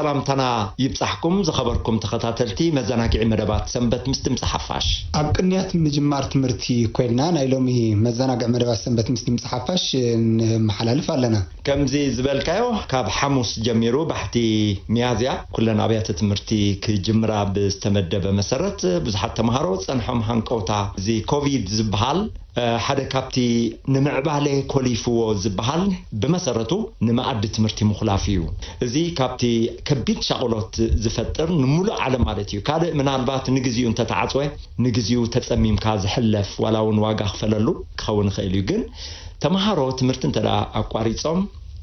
ሰላምታና ይብጻሕኩም ዝኸበርኩም ተኸታተልቲ መዘናግዒ መደባት ሰንበት ምስ ድምጺ ሓፋሽ። ኣብ ቅንያት ምጅማር ትምህርቲ ኮይንና ናይ ሎሚ መዘናግዒ መደባት ሰንበት ምስ ድምጺ ሓፋሽ ንመሓላልፍ ኣለና። ከምዚ ዝበልካዮ ካብ ሓሙስ ጀሚሩ ባሕቲ ሚያዝያ ኩለን ኣብያተ ትምህርቲ ክጅምራ ብዝተመደበ መሰረት ብዙሓት ተምሃሮ ጸንሖም ሃንቀውታ እዚ ኮቪድ ዝበሃል ሓደ ካብቲ ንምዕባለ ኮሊፍዎ ዝበሃል ብመሰረቱ ንመኣዲ ትምህርቲ ምኹላፍ እዩ። እዚ ካብቲ ከቢድ ሻቕሎት ዝፈጥር ንሙሉእ ዓለም ማለት እዩ። ካልእ ምናልባት ንግዚኡ እንተተዓጽወ ንግዚኡ ተጸሚምካ ዝሕለፍ ዋላ እውን ዋጋ ክፈለሉ ክኸውን ይኽእል እዩ። ግን ተምሃሮ ትምህርቲ እንተ ኣቋሪጾም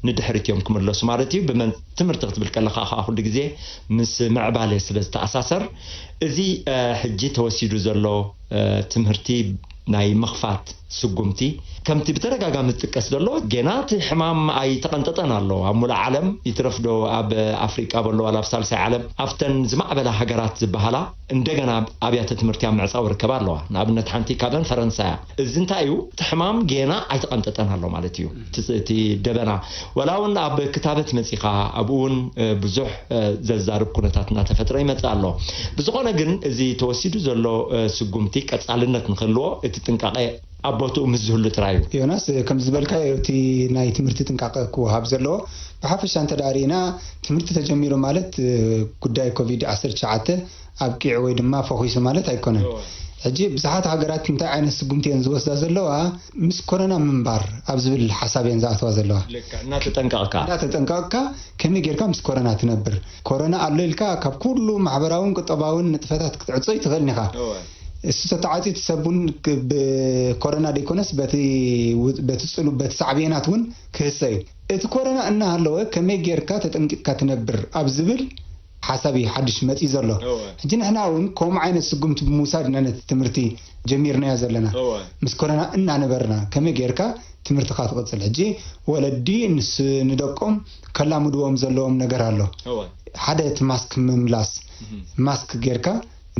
ንድሕሪት እዮም ክምለሱ ማለት እዩ። ብመን ትምህርቲ ክትብል ከለኻ ከዓ ኩሉ ግዜ ምስ ምዕባለ ስለ ዝተኣሳሰር እዚ ሕጂ ተወሲዱ ዘሎ ትምህርቲ ናይ ምኽፋት ስጉምቲ ከምቲ ብተደጋጋሚ ዝጥቀስ ዘሎ ጌና እቲ ሕማም ኣይተቐንጠጠን ኣሎ ኣብ ሙሉእ ዓለም ይትረፍዶ ኣብ ኣፍሪቃ በሎ ዋላ ኣብ ሳልሳይ ዓለም ኣብተን ዝማዕበላ ሃገራት ዝበሃላ እንደገና ኣብያተ ትምህርቲ ኣብ ምዕፃው ይርከባ ኣለዋ። ንኣብነት ሓንቲ ካብን ፈረንሳ እያ። እዚ እንታይ እዩ? እቲ ሕማም ጌና ኣይተቐንጠጠን ኣሎ ማለት እዩ። እቲ ደበና ዋላ እውን ኣብ ክታበት መፂኻ ኣብኡ እውን ብዙሕ ዘዛርብ ኩነታት እናተፈጥረ ይመፅእ ኣሎ። ብዝኾነ ግን እዚ ተወሲዱ ዘሎ ስጉምቲ ቀፃልነት ንክህልዎ እቲ ጥንቃቄ ኣብ ቦትኡ ምስ ዝህሉ ጥራይ እዩ። ዮናስ፣ ከም ዝበልካዮ እቲ ናይ ትምህርቲ ጥንቃቐ ክወሃብ ዘለዎ ብሓፈሻ እንተ ርኢና ትምህርቲ ተጀሚሩ ማለት ጉዳይ ኮቪድ ዓሰርተ ትሽዓተ ኣብቂዑ ወይ ድማ ፈኺሱ ማለት ኣይኮነን። ሕጂ ብዙሓት ሃገራት እንታይ ዓይነት ስጉምቲ እየን ዝወስዳ ዘለዋ? ምስ ኮረና ምንባር ኣብ ዝብል ሓሳብ እየን ዝኣተዋ ዘለዋ። እናተጠንቀቕካ እናተጠንቀቕካ ከመይ ጌርካ ምስ ኮረና ትነብር? ኮረና ኣሎ ኢልካ ካብ ኩሉ ማሕበራውን ቁጠባውን ንጥፈታት ክትዕጾ ይትኽእል ኢኻ። እሱ ተተዓጽዩ እቲ ሰብ እውን ብኮረና ደይኮነስ በቲ ጽሉ በቲ ሳዕቤናት እውን ክህሰ እዩ። እቲ ኮረና እናሃለወ ከመይ ጌርካ ተጠንቂቕካ ትነብር ኣብ ዝብል ሓሳብ እዩ ሓድሽ መፂኡ ዘሎ። ሕጂ ንሕና እውን ከምኡ ዓይነት ስጉምቲ ብምውሳድ ኢና ነቲ ትምህርቲ ጀሚርናዮ ዘለና። ምስ ኮረና እናነበርና ከመይ ጌርካ ትምህርትኻ ትቕፅል? ሕጂ ወለዲ ንስ ንደቆም ከላምድዎም ዘለዎም ነገር ኣሎ። ሓደ እቲ ማስክ ምምላስ፣ ማስክ ጌርካ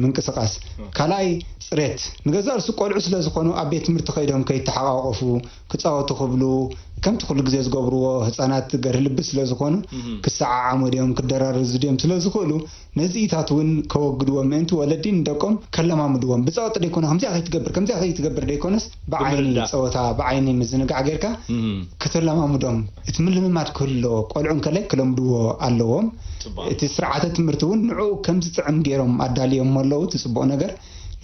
ምንቅስቃስ። ካልኣይ ፅሬት። ንገዛ ርሱ ቆልዑ ስለ ዝኾኑ ኣብ ቤት ትምህርቲ ከይዶም ከይተሓቋቆፉ ክፃወቱ ክብሉ ከምቲ ኩሉ ግዜ ዝገብርዎ ህፃናት ገርህ ልቢ ስለ ዝኾኑ ክሰዓዓሙ ድዮም ክደራረዙ ድዮም ስለ ዝኽእሉ ነዚኢታት እውን ከወግድዎም ምእንቲ ወለዲ ንደቆም ከለማምድዎም ብፀወጥ ደይኮነ ከምዚኣ ከይትገብር ከምዚኣ ከይትገብር ደይኮነስ ብዓይኒ ፀወታ ብዓይኒ ምዝንጋዕ ጌርካ ከተለማምዶም እቲ ምልምማድ ክህልዎ ቆልዑ እንከላይ ክለምድዎ ኣለዎም። እቲ ስርዓተ ትምህርቲ እውን ንዕኡ ከም ዝጥዕም ገይሮም ኣዳልዮም ኣለዉ። እቲ ፅቡቕ ነገር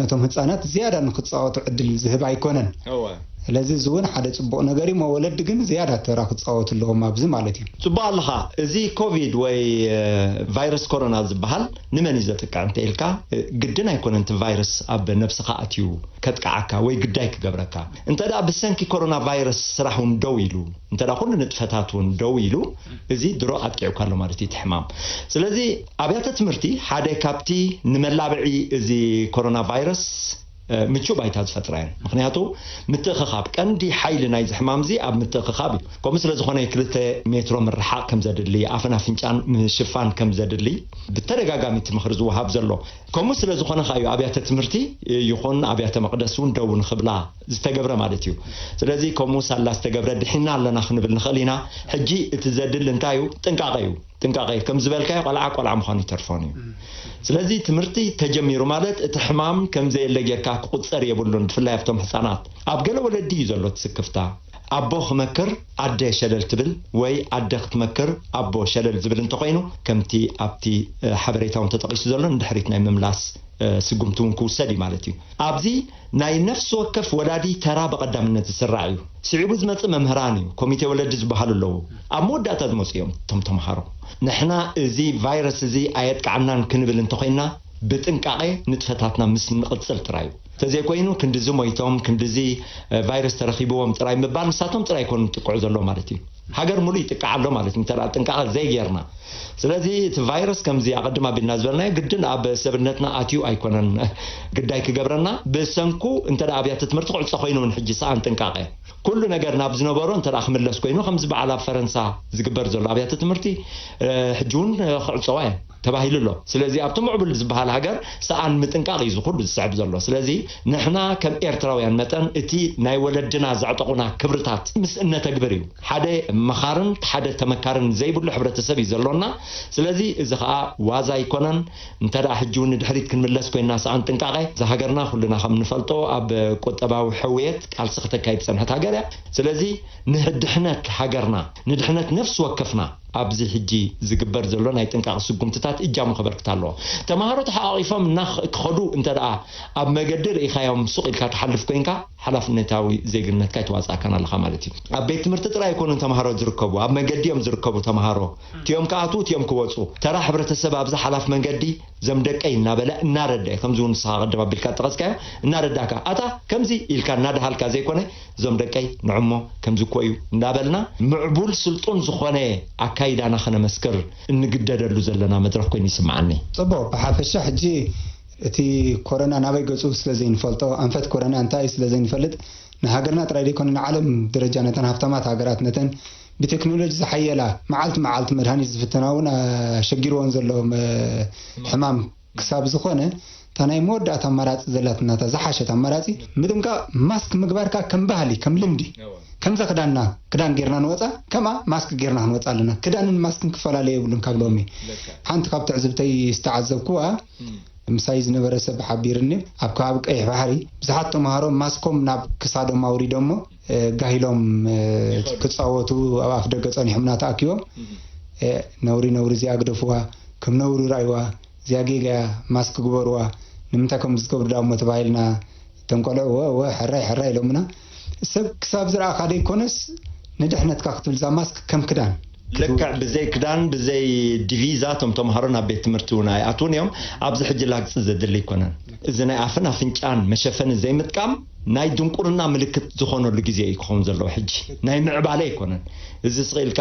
ነቶም ህፃናት ዝያዳ ንክፃወቱ ዕድል ዝህብ ኣይኮነን። ስለዚ እዚ እውን ሓደ ፅቡቕ ነገር እዩ። ወለዲ ግን ዝያዳ ተራ ክፃወቱ ኣለዎም ኣብዚ ማለት እዩ። ፅቡቕ ኣለኻ። እዚ ኮቪድ ወይ ቫይረስ ኮሮና ዝበሃል ንመን እዩ ዘጥቅዕ እንተ ኢልካ ግድን ኣይኮነን። እቲ ቫይረስ ኣብ ነብስኻ ኣትዩ ከጥቅዓካ ወይ ግዳይ ክገብረካ እንተ ደኣ ብሰንኪ ኮሮና ቫይረስ ስራሕ እውን ደው ኢሉ እንተ ኩሉ ንጥፈታት እውን ደው ኢሉ እዚ ድሮ ኣጥቂዑካ ኣሎ ማለት እዩ እቲ ሕማም። ስለዚ ኣብያተ ትምህርቲ ሓደ ካብቲ ንመላብዒ እዚ ኮሮና ቫይረስ ምቹእ ባይታ ዝፈጥራ እየን። ምክንያቱ ምትእኽኻብ ቀንዲ ሓይሊ ናይዚ ሕማም እዚ ኣብ ምትእኽኻብ እዩ። ከምኡ ስለ ዝኾነ ክልተ ሜትሮ ምርሓቕ ከም ዘድሊ ኣፍን ኣፍንጫን ምሽፋን ከም ዘድሊ ብተደጋጋሚ እቲ ምኽሪ ዝወሃብ ዘሎ። ከምኡ ስለ ዝኾነ ከኣ እዩ ኣብያተ ትምህርቲ ይኹን ኣብያተ መቕደስ እውን ደው ንኽብላ ዝተገብረ ማለት እዩ። ስለዚ ከምኡ ሳላ ዝተገብረ ድሒና ኣለና ክንብል ንኽእል ኢና። ሕጂ እቲ ዘድሊ እንታይ እዩ? ጥንቃቐ እዩ። ጥንቃቐ እዩ። ከም ዝበልካዮ ቆልዓ ቆልዓ ምዃኑ ይተርፎን እዩ። ስለዚ ትምህርቲ ተጀሚሩ ማለት እቲ ሕማም ከም ዘየለ ጌርካ ክቑጸር የብሉን፣ ብፍላይ ኣብቶም ህጻናት። ኣብ ገለ ወለዲ እዩ ዘሎ እቲ ስክፍታ። ኣቦ ክመክር ኣደ ሸለል ትብል ወይ ኣደ ክትመክር ኣቦ ሸለል ዝብል እንተኾይኑ ከምቲ ኣብቲ ሓበሬታ እውን ተጠቒሱ ዘሎ ንድሕሪት ናይ ምምላስ ስጉምቲ እውን ክውሰድ እዩ ማለት እዩ። ኣብዚ ናይ ነፍሲ ወከፍ ወላዲ ተራ ብቐዳምነት ዝስራዕ እዩ። ስዒቡ ዝመጽእ መምህራን እዩ፣ ኮሚቴ ወለዲ ዝበሃሉ ኣለዉ። ኣብ መወዳእታ ዝመጹ እዮም እቶም ተምሃሮ። ንሕና እዚ ቫይረስ እዚ ኣየጥቅዓናን ክንብል እንተኾይንና ብጥንቃቐ ንጥፈታትና ምስ ንቕጽል ጥራይ እዩ። እንተዘይኮይኑ ክንድዚ ሞይቶም ክንድዚ ቫይረስ ተረኺብዎም ጥራይ ምባል ንሳቶም ጥራይ ኣይኮኑን ዝጥቅዑ ዘለዉ ማለት እዩ። ሃገር ሙሉእ ይጥቃዕ ኣሎ ማለት እዩ እንተ ጥንቃቐ ዘይጌርና። ስለዚ እቲ ቫይረስ ከምዚ ኣቐድም ኣቢልና ዝበልናዮ ግድን ኣብ ሰብነትና ኣትዩ ኣይኮነን ግዳይ ክገብረና። ብሰንኩ እንተ ኣብያተ ትምህርቲ ክዕጾ ኮይኑ እውን ሕጂ ሰኣን ጥንቃቐ ኩሉ ነገር ናብ ዝነበሮ እንተ ክምለስ ኮይኑ ከምዚ በዓል ኣብ ፈረንሳ ዝግበር ዘሎ ኣብያተ ትምህርቲ ሕጂ እውን ክዕጸዋ እየን። ተባሂሉ ኣሎ። ስለዚ ኣብቲ ምዕቡል ዝበሃል ሃገር ሰኣን ምጥንቃቕ እዩ እዚ ኩሉ ዝስዕብ ዘሎ። ስለዚ ንሕና ከም ኤርትራውያን መጠን እቲ ናይ ወለድና ዘዕጠቑና ክብርታት ምስ እነተግብር እዩ። ሓደ መኻርን ሓደ ተመካርን ዘይብሉ ሕብረተሰብ እዩ ዘሎና። ስለዚ እዚ ኸኣ ዋዛ ኣይኮነን። እንተ ደኣ ሕጂ እውን ንድሕሪት ክንምለስ ኮይንና ሰኣን ጥንቃቐ፣ እዛ ሃገርና ኩልና ከም ንፈልጦ ኣብ ቁጠባዊ ሕውየት ቃልሲ ከተካይድ ዝጸንሐት ሃገር እያ። ስለዚ ንድሕነት ሃገርና፣ ንድሕነት ነፍሲ ወከፍና ኣብዚ ሕጂ ዝግበር ዘሎ ናይ ጥንቃቐ ስጉምትታት እጃሙ ከበርክት ኣለዎ። ተማሃሮ ተሓቋቒፎም እና ክኸዱ እንተ ደኣ ኣብ መገዲ ርኢኻዮም ሱቕ ኢልካ ትሓልፍ ኮይንካ፣ ሓላፍነታዊ ዜግነትካ ኣይተዋጻእካን ኣለኻ ማለት እዩ። ኣብ ቤት ትምህርቲ ጥራይ ኣይኮኑን ተማሃሮ ዝርከቡ፣ ኣብ መገዲ እዮም ዝርከቡ ተማሃሮ። እቲኦም ክኣትዉ፣ እቲኦም ክወጹ። ተራ ሕብረተሰብ ኣብዚ ሓላፍ መንገዲ፣ እዞም ደቀይ እናበለ እናረደ፣ ከምዚ እውን ንስኻ ቅድም ኣቢልካ ዝጠቐስካዮ፣ እናረዳካ፣ ኣታ ከምዚ ኢልካ እናደሃልካ ዘይኮነ፣ እዞም ደቀይ ንዕሞ ከምዚ እኮ እዩ እንዳበልና፣ ምዕቡል ስልጡን ዝኾነ ኣካይዳና ከነመስክር እንግደደሉ ዘለና መድረኽ ኮይኑ ይስምዓኒ። ጽቡቕ፣ ብሓፈሻ ሕጂ እቲ ኮረና ናበይ ገጹ ስለ ዘይንፈልጦ፣ ኣንፈት ኮረና እንታይ እዩ ስለ ዘይንፈልጥ፣ ንሃገርና ጥራይ ዘይኮነ ንዓለም ደረጃ ነተን ሃብታማት ሃገራት፣ ነተን ብቴክኖሎጂ ዝሓየላ፣ መዓልቲ መዓልቲ መድሃኒት ዝፍተና እውን ኣሸጊርዎን ዘሎ መ-፣ ሕማም ክሳብ ዝኾነ፣ እታ ናይ መወዳእታ ኣማራጺ ዘላትና፣ እታ ዝሓሸት ኣማራጺ ምጥንቃቕ፣ ማስክ ምግባርካ ከም ባህሊ፣ ከም ልምዲ፣ ከምዛ ክዳንና፣ ክዳን ጌርና ንወጻ፣ ከምኣ ማስክ ጌርና ክንወጻ ኣለና። ክዳንን ማስክን ክፈላለዩ የብሉን ካብ ሎሚ። ሓንቲ ካብ ትዕዝብተይ ዝተዓዘብኩዋ፣ ምሳይ ዝነበረ ሰብ ሓቢርኒ፣ ኣብ ከባቢ ቀይሕ ባሕሪ ብዙሓት ተምሃሮ ማስኮም ናብ ክሳዶም ኣውሪዶሞ፣ እ፣ ጋሂሎም፣ እ፣ ይኸዱ። ክጻወቱ ኣብ ኣፍ ደገ ጸኒሖምና ተኣኪቦም። እ፣ ነውሪ ነውሪ እዚኣ ግደፍዋ፣ ከም ነውሪ ራእይዋ፣ እዚኣ ጌጋ እያ፣ ማስክ ግበርዋ፣ ንምንታይ ከምዚ ትገብሩ ደኣ እሞ ተባሂልና፣ እቶም ቆልዑ፣ እወ፣ እወ፣ ሕራይ፣ ሕራይ ኢሎምና። ሰብ ክሳብ ዝረኣኻ ደይኮነስ፣ ንድሕነትካ ክትብል እዛ ማስክ ከም ክዳን። ልክዕ፣ ብዘይ ክዳን፣ ብዘይ ዲቪዛ እቶም ተምሃሮ ናብ ቤት ትምህርቲ እውን ኣይኣትዉን እዮም። ኣብዚ ሕጂ ላግጺ ዘድሊ ኣይኮነን። እዚ ናይ ኣፍን ኣፍንጫን መሸፈኒ ዘይምጥቃም ናይ ድንቁርና ምልክት ዝኾነሉ ግዜ እዩ ክኸውን ዘለዎ። ሕጂ ናይ ምዕባለ ኣይኮነን። እዚ ስቕ ኢልካ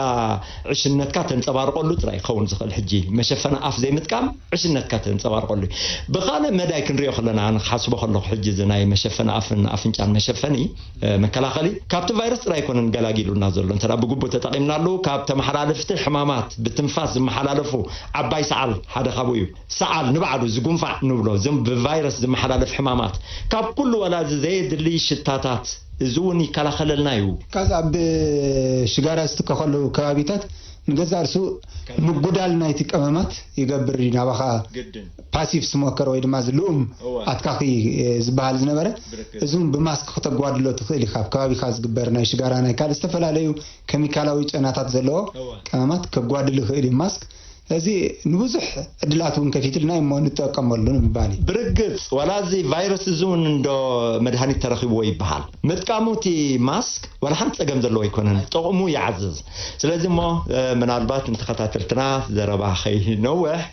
ዕሽነትካ ተንጸባርቐሉ ጥራይ ክኸውን ዝኽእል። ሕጂ መሸፈኒ ኣፍ ዘይምጥቃም ዕሽነትካ ተንጸባርቐሉ እዩ። ብኻልእ መዳይ ክንሪኦ ከለና፣ ኣነ ክሓስቦ ከለኹ፣ ሕጂ እዚ ናይ መሸፈኒ ኣፍን ኣፍንጫን መሸፈኒ፣ እ፣ መከላኸሊ ካብቲ ቫይረስ ጥራይ ኣይኮነን ገላጊሉና ዘሎ። እንተ ደኣ ብግቡእ ተጠቒምናሉ፣ ካብ ተመሓላለፍቲ ሕማማት ብትንፋስ ዝመሓላለፉ ዓባይ ሰዓል ሓደ ካብኡ እዩ። ሰዓል ንባዕሉ፣ እዚ ጉንፋዕ ንብሎ፣ እዞም ብቫይረስ ዝመሓላለፍ ሕማማት፣ ካብ ኩሉ ዋላ እዚ ዘየድሊ ሽታታት፣ እዚ እውን ይከላኸለልና እዩ። ካዚ ኣብ ሽጋራ ዝትከ ከለዉ ከባቢታት ንገዛእ ርእሱ ምጉዳል ናይቲ ቀመማት ይገብር እዩ። ናባኻ ግድን። ፓሲቭ ስሞከር ወይ ድማ ዝልኡም እወ። ኣትካኺ፣ እ፣ ዝበሃል ዝነበረ፣ ብርግጽ። እዚ እውን ብማስክ ክተጓድሎ ትኽእል ኢኻ። ኣብ ከባቢኻ ዝግበር ናይ ሽጋራ፣ ናይ ካልእ ዝተፈላለዩ ኬሚካላዊ ጨናታት ዘለዎ እወ። ቀመማት ከጓድል ይኽእል እዩ ማስክ። እዚ ንብዙሕ ዕድላት እውን ከፊትልና እዩ እሞ ንጠቀመሉ ንምባል እዩ። ብርግጽ፣ ዋላ እዚ ቫይረስ እዚ እውን እንዶ መድሃኒት ተረኺብዎ ይበሃል። ምጥቃሙ እቲ ማስክ ዋላ ሓንቲ ጸገም ዘለዎ ኣይኮነን፣ ጥቕሙ ይዓዝዝ። ስለዚ እሞ፣ እ፣ ምናልባት ንተኸታተልትና ዘረባ ከይነውሕ፣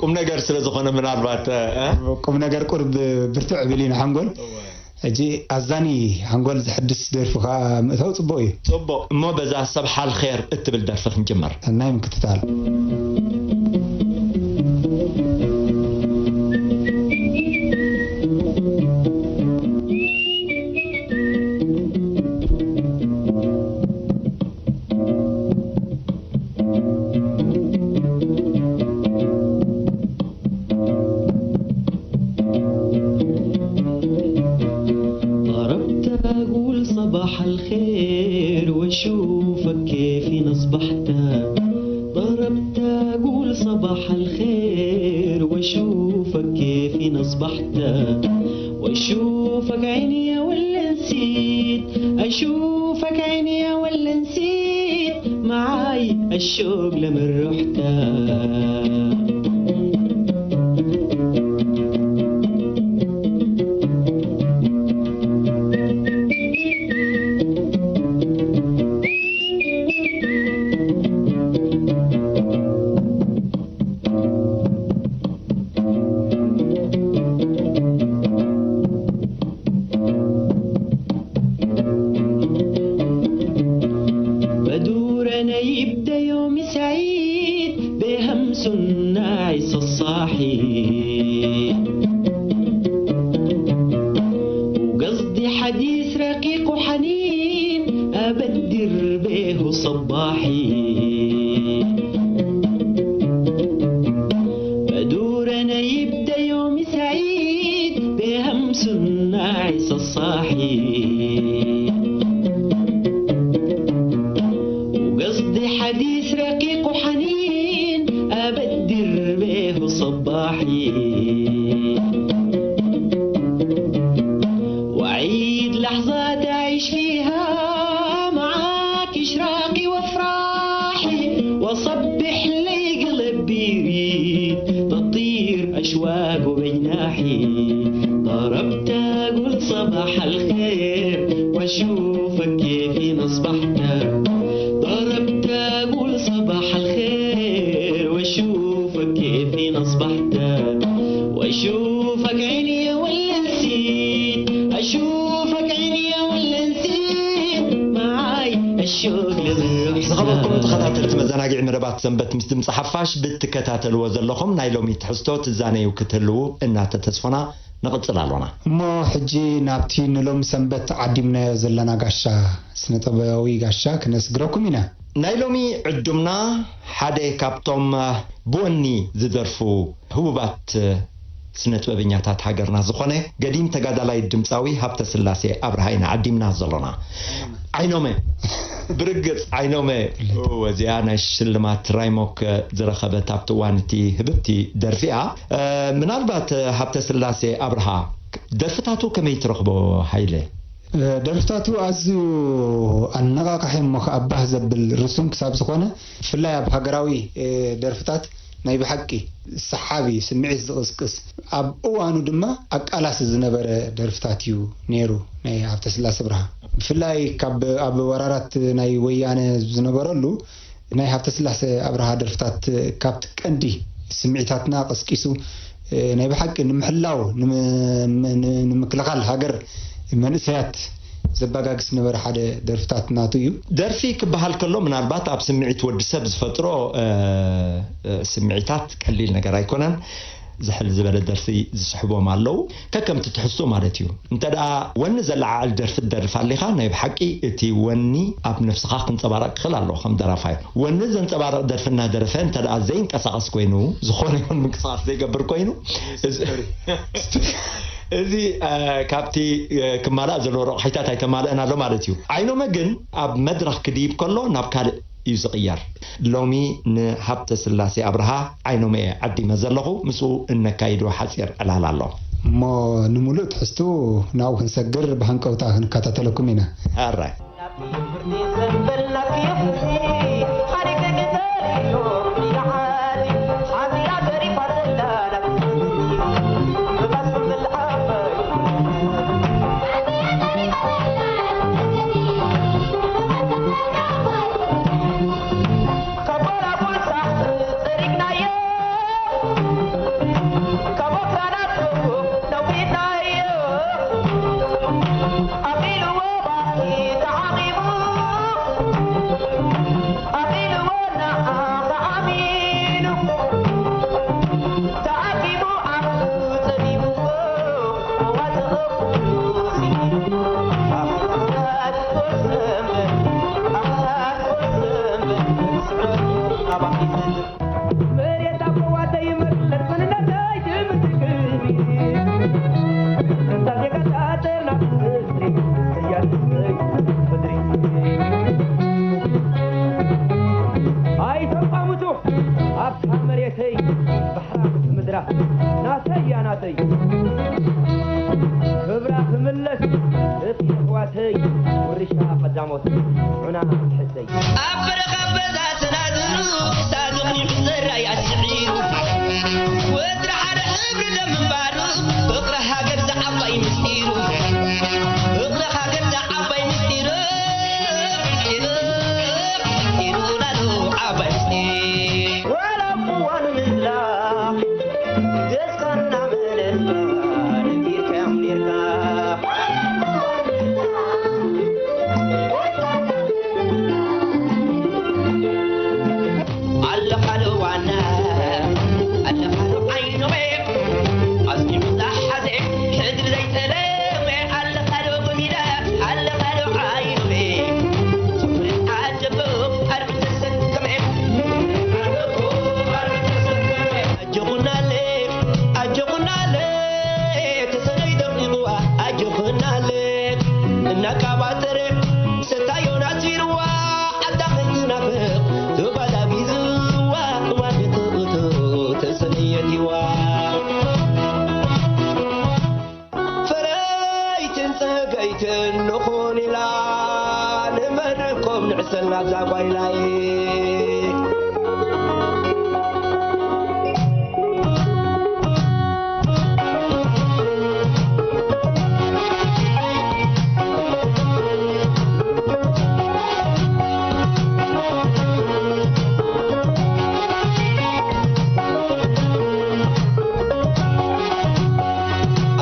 ቁም ነገር ስለ ዝኾነ ምናልባት፣ እ፣ እ? ቁም ነገር ቁርብ ብርትዕ ብል ኢና ሓንጎል። እወ። ሕጂ ኣዛኒ ሓንጎል ዘሕድስ ደርፊ ከኣ ምእታው ጽቡቕ እዩ። ጽቡቕ። እሞ በዛ ሰብ ሓል ኼር እትብል ደርፊ ክንጅምር። ሰናይ ምክትታል። ضربت أقول صباح الخير وأشوفك كيف أصبحت. ضربت أقول صباح الخير وأشوفك كيف أصبحت. وأشوفك عيني ولا نسيت، أشوفك عيني ولا نسيت، معاي الشوق لمن رحت. بدور أنا يبدأ يومي سعيد بهمس الناعس الصاحي. وقصدي حديث رقيق وحنين أبدر به صباحي. وعيد لحظات أعيش فيها معاك إشراقي وأفراحي، وأصبح لي قلبي يريد تطير أشواق وبجناحي. ضربت أقول صباح الخير وأشوفك كيف أصبحت. ضربت أقول صباح الخير وأشوفك كيف أصبحت. وأشوفك عيني ولا نسيت، أشوفك عيني ولا نسيت. معاي الشوق لمن رحت. ዝኸበርኩም ተኸታተልቲ መዘናግዒ መደባት ሰንበት ምስ ድምፂ ሓፋሽ ብትከታተልዎ ዘለኹም ናይ ሎሚ ትሕዝቶ ትዛነዩ ክትህልዉ እናተተስፎና ንቕጽል ኣሎና። እሞ ሕጂ ናብቲ ንሎሚ ሰንበት ዓዲምናዮ ዘለና ጋሻ፣ ስነ ጥበባዊ ጋሻ ክነስግረኩም ኢና። ናይ ሎሚ ዕዱምና ሓደ ካብቶም ብወኒ ዝደርፉ ህቡባት ስነ ጥበበኛታት ሃገርና ዝኾነ ገዲም ተጋዳላይ ድምፃዊ ሃብተ ስላሴ ኣብርሃ ኢና ዓዲምና ዘሎና። ዓይኖመ፣ ብርግጽ ዓይኖመ፣ እወ፣ እዚኣ ናይ ሽልማት ራይሞክ ዝረኸበት ኣብቲ እዋን እቲ ህብብቲ ደርፊ እያ። እ፣ ምናልባት ሃብተ ስላሴ ኣብርሃ ደርፍታቱ ከመይ ትረኽቦ ሃይለ? እ፣ ደርፍታቱ ኣዝዩ ኣነቓቓሒ እሞ ከኣ ባህ ዘብል ርሱን ክሳብ ዝኾነ፣ ብፍላይ ኣብ ሃገራዊ፣ እ፣ ደርፍታት ናይ ብሓቂ ሰሓቢ፣ ስምዒት ዝቕስቅስ፣ ኣብ እዋኑ ድማ ኣቃላሲ ዝነበረ ደርፍታት እዩ ነይሩ ናይ ሃብተስላሴ ኣብርሃ። ብፍላይ ካብ ኣብ ወራራት ናይ ወያነ ዝነበረሉ ናይ ሃብተስላሴ ኣብርሃ ደርፍታት ካብቲ ቀንዲ ስምዒታትና ቀስቂሱ፣ እ፣ ናይ ብሓቂ ንምሕላው፣ ንም-፣ ን-፣ ንምክልኻል ሃገር መንእሰያት ዘባጋግስ ነበረ ሓደ ደርፍታት ናቱ እዩ። ደርፊ ክበሃል ከሎ ምናልባት ኣብ ስምዒት ወዲ ሰብ ዝፈጥሮ፣ እ፣ እ፣ ስምዒታት ቀሊል ነገር ኣይኮነን። ዝሕል ዝበለ ደርፊ ዝስሕቦም ኣለዉ። ከከምቲ ትሕዝቶ ማለት እዩ። እንተ ደኣ ወኒ ዘለዓዕል ደርፊ ትደርፍ ኣሊኻ፣ ናይ ብሓቂ እቲ ወኒ ኣብ ነፍስኻ ክንጸባረቕ ክኽእል ኣለዎ ከም ደራፋይ። ወኒ ዘንጸባርቕ ደርፊ እናደረፈ እንተ ደኣ ዘይንቀሳቐስ ኮይኑ፣ ዝኾነ ይኹን ምንቅስቓስ ዘይገብር ኮይኑ፣ እዚ፣ እዚ፣ እ፣ ካብቲ፣ እ፣ ክማላእ ዘለዎ ረቑሒታት ኣይተማልአን ኣሎ ማለት እዩ። ዓይኖመ ግን ኣብ መድረኽ ክድይብ ከሎ ናብ ካልእ እዩ ዝቕየር። ሎሚ ንሃብተ ስላሴ ኣብርሃ ዓይኖመ እየ ዓዲመ ዘለኹ። ምስኡ እነካይዶ ሓጺር ዕላል ኣሎ። እሞ ንምሉእ ትሕዝቱ ናብኡ ክንሰግር ብሃንቀውታ ክንከታተለኩም ኢና። ኣራይ። ኣይተቋምቱ ኣብታ መሬተይ ባሕራ ምድራ ናተይ እያ ናተይ ክብራ ክምለስ እቲ የሕዋተይ ውርሻ ቀዳሞት ዑና ትሕተይ ኣብ በረኻ በዛ ተናዝሩ ሳድቕ ኒሑ ዘራይ ኣስዒሩ ወትሪ ሓደ ሕብሪ ደም ምንባሩ ፍቕሪ ሃገር ዝዓባይ ምስጢሩ ፍቕሪ ሃገር ዝዓባይ ምስጢሩ ላዛ ጓይላይ።